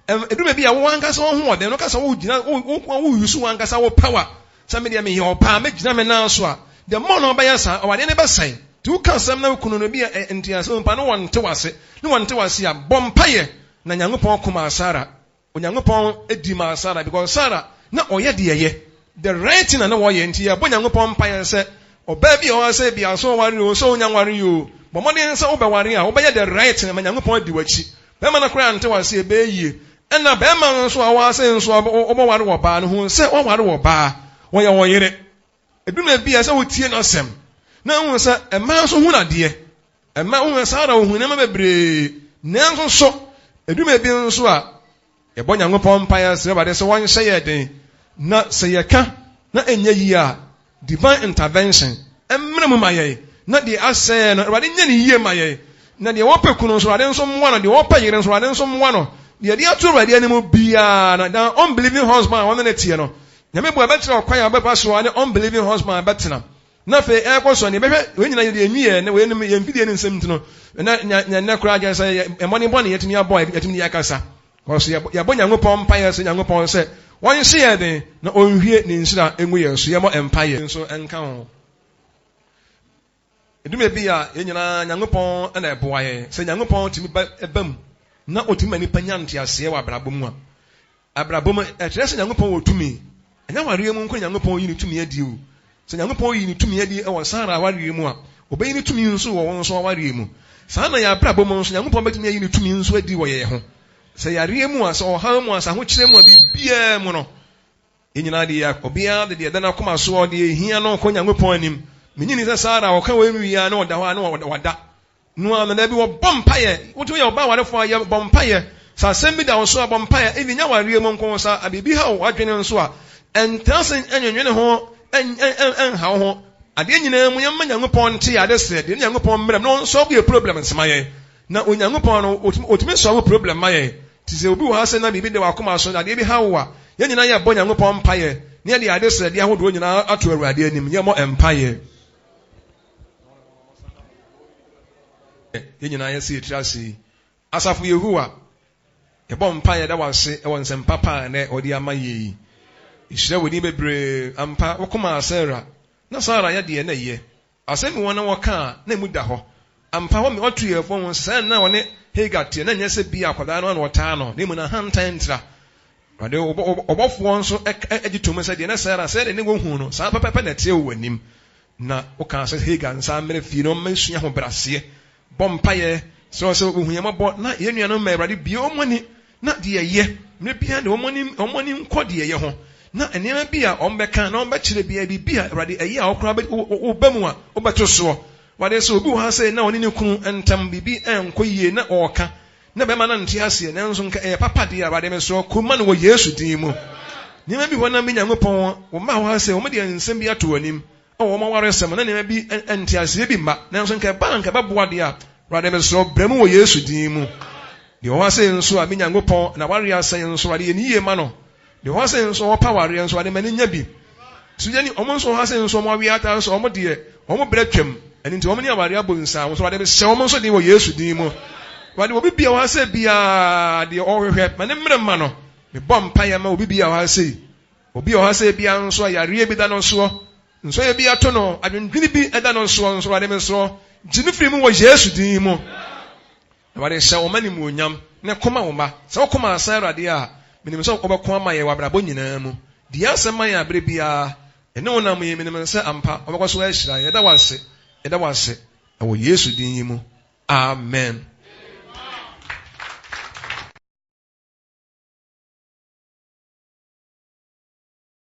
Ɛduru baabi a wo ankasa wo hoɔden no ka sɛ wogyina, wo wo wo use wo ankasa wo power sɛ me deɛ meyɛ ɔbaa mɛgyina me nan so a, the more na wobɛyɛ saa, awadeɛ no bɛsɛe. Nti woka asɛm na wo kunu no bi a nteaseɛ wɔ mu paa na wɔnte wo ase, ne wɔnte wo ase a, bɔ mpaeɛ na Nyankopɔn ko maa Sarah. Onyankopɔn di maa Sarah because Sarah na ɔyɛ deɛ ɛyɛ, the right thing na na ɔyɛ nti yɛbɔ Nyankopɔn mpaeɛ sɛ ɔbaa bi a ɔwɔ sɛ bia sɛ ɔware o sɛ ɔnya nware o bɔ mmɔden sɛ wobɛware a wobɛyɛ the right thing ama Nyankopɔn adi w'akyi. Bɛrima no koraa nte w'ase ɛbɛyɛ yie. Ɛna bɛrima no nso a ɔwɔ ase nso a wobɛware wɔ baa no hu sɛ waware wɔ baa wɔyɛ wɔ yere. Ɛduru baabi a sɛ wotie n'asɛm na wohu sɛ mmaa nso hu adeɛ. Mmaa wohu sɛ Sara ohu nneɛma bebree nanso so ɛduru baabi nso a yɛbɔ Nyankopɔn mpaeɛ srɛ Awurade sɛ wɔnhyɛ yɛ den na sɛ yɛka na ɛnyɛ yie a divine intervention mmra mu ma yɛn na deɛ asɛe no Awurade nyɛ ne yie ma yɛn na deɛ wɔpɛ kunu nso Awurade nso mmoa no deɛ wɔpɛ yere nso Awurade nso mmoa no deɛ de ato Awurade anim biara na dan unbelieving husband a wɔne ne teɛ no Nyame boa ɛbɛkyerɛ ɔkwan a wobɛfa so a ne unbelieving husband bɛtena. Na afei ɛrekɔ so no, yɛbɛhwɛ wei nyinaa yɛde enwi yɛ ne wei nom yɛn mfidie ne nsɛm nti no, na nya nya nnɛ koraa gyɛ sɛ yɛ mmɔden bɔne yɛtumi abɔ a yɛtumi de akasa. Kɔso yɛbɔ yɛbɔ Nyankopɔn mpaeɛ sɛ Nyankopɔn sɛ wɔnhye yɛn den na ɔnhwie ne nhyira ngu yɛn so. Yɛmmɔ mpaeɛ. Nso nka ho. Ɛdu baabi a, yɛn nyinaa Nyankopɔn na ɛboa yɛn. Sɛ Nyankopɔn tumi ba ba mu na ɔtumi ma nnipa nya nteaseɛ wɔ abrabɔ mu a, abrabɔ mu, ɛkyerɛ sɛ Nyankopɔn wɔ tumi. Ɛnyɛ awareɛ mu nko na Nyankopɔn yi ne tumi adi o. Sɛ Nyankopɔn yi ne tumi adi wɔ Sara awareɛ mu a, ɔbɛyi ne tumi nso wɔ wo nso awareɛ mu. Saa na yɛn abrabɔ mu nso, Nyankopɔn bɛtumi ayi ne tumi nso adi wɔ yɛn ho. Sɛ yareɛ mu a, sɛ ɔhaw mu a, sɛ ahokyerɛ mu a, biribiara mu no, Yɛn nyinaa de, obiara de deɛ ɛda n'akoma soɔ, deɛ ɛhia no kɔ Nyankopɔn anim. Menye nni sɛ Sara a ɔka wei wie a na ɔda hɔ a na wada. No ara no, dabi, wɔbɔ mpaeɛ. Wote woyɛ ɔbaa warefoɔ a, yɛ bɔ mpaeɛ. Sɛ asɛm bi da wo so a, bɔ mpaeɛ. Even nyɛ awareɛ mu nko, sɛ biribi ha wo adwene nso a, ɛntena ase nnwennwene ho, ɛnha wo ho. Adeɛ nyinaa mu, yɛmma Nyankopɔn nte yɛn adesrɛ deɛ ne Nyankopɔn mmra mu na ɔnsɔlve yɛn problems ma yɛn. Na Onyankopɔn no, otumi, otumi solve problem ma yɛn. Nti sɛ obi wɔ ha sɛ na biribi da w'akoma so, na adeɛ bi haw wo a, yɛn nyinaa yɛbɔ Nyankopɔn mpaeɛ, na yɛde adesrɛdeɛ ahodoɔ nyinaa ato Awurade anim. Yɛmmɔ mpaeɛ. Yɛn nyinaa yɛsi yɛn tiri ase yi. Asafo Yehowa, yɛbɔ mpaeɛ da w'ase wɔ nsɛm papa a ɛnɛ wɔde ama yɛn yi. Yɛhyira wo din bebree. Ampa, wo koma Sarah. Na Sarah yɛ deɛ na ɛyɛ. Asɛm bi wɔ hɔ na wɔka a, na emu da hɔ. Ampa, wɔatu yɛn fo ho sɛ saa na ɔne Hagar teɛ, na ɛnyɛ sɛ bi a akwadaa no ara na ɔtaa no, na mmom n'ahantan ntira. Awurade ɔbɔfoɔ nso gye tom sɛ deɛ na Sara sɛdeɛ ne wɔhu no, saa pɛpɛpɛ na ɛteɛ wɔ w'anim. Na wokaa sɛ Hagar nsa mmrɛ fie na ɔmma nsua ahobrɛaseɛ. Bɔ mpaeɛ srɛ wo sɛ wohu yɛn mmɔbɔ na yɛn nuanom ma Awurade bue wɔn ani na deɛ ɛyɛ mmerɛ biara de wɔn ani wɔn ani nkɔ deɛ ɛyɛ ho na nneɛma bi a wɔn bɛka na wɔn bɛkyerɛ biara biribi a Awurade ɛyɛ a wɔkora woba mu a wobɛto soɔ. Awurade sɛ obi wɔ ha sɛ na ɔne ne kunu ntam biribi ɛnkɔ yie na ɔreka na bɛrima no nte aseɛ nanso nka ɛyɛ papa deɛ Awurade mesrɛ ko ma no wɔ Yesu din mu. Nneɛma bi hɔ na me Nyankopɔn wo mma wɔ ha sɛ wɔn deɛ nsɛm bi ato wɔn anim wɔ wɔn awaresɛm na nneɛma bi nteaseɛ bi mma, nanso nka ɛba a nka ɛbɛboa deɛ a, Awurade mesrɛ wo, brɛ mu wɔ Yesu din mu. Deɛ ɔwɔ ase nso a, me Nyankopɔn, n'awareɛ asɛe nso, Awurade yɛ ne yie ma no. Deɛ ɔwɔ ase nso a ɔpɛ awareɛ nso, Awurade ma no nya bi. So yɛni wɔn nso wɔ ha sɛ nso wɔn awe ata nso wɔn deɛ wɔn brɛ twam, ɛno nti wɔn ne awareɛ abɔ nsaa nso, Awurade mehyɛ wɔn nso den wɔ Yesu din mu. Awurade obi bia wɔ ha sɛ biara deɛ ɔhwehwɛ ma ne mmerɛ ma no. Mebɔ mpaeɛ ma obi bia wɔ ha sei. Obi wɔ hɔ sɛ ebia nso a yareɛ bi da no soɔ, nsɔeɛ bi ato no, adwendwene bi da no soɔ nso, Awurade mesrɛ, gye no firi mu wɔ Yesu din mu. Awurade hyɛ wo mma animuonyam na ko ma wo mma. Sɛ woko ma asan Awurade a, menim sɛ wobɛko ama yɛn wɔ abrabɔ nyinaa mu. Di yɛn asɛm ma yɛn aberɛ biara. Yɛne wo nam yi, menim sɛ ampa wobɛkɔ so ahyira yɛn. Yɛda wo ase, yɛda wo ase, wɔ Yesu din yi mu. Amen.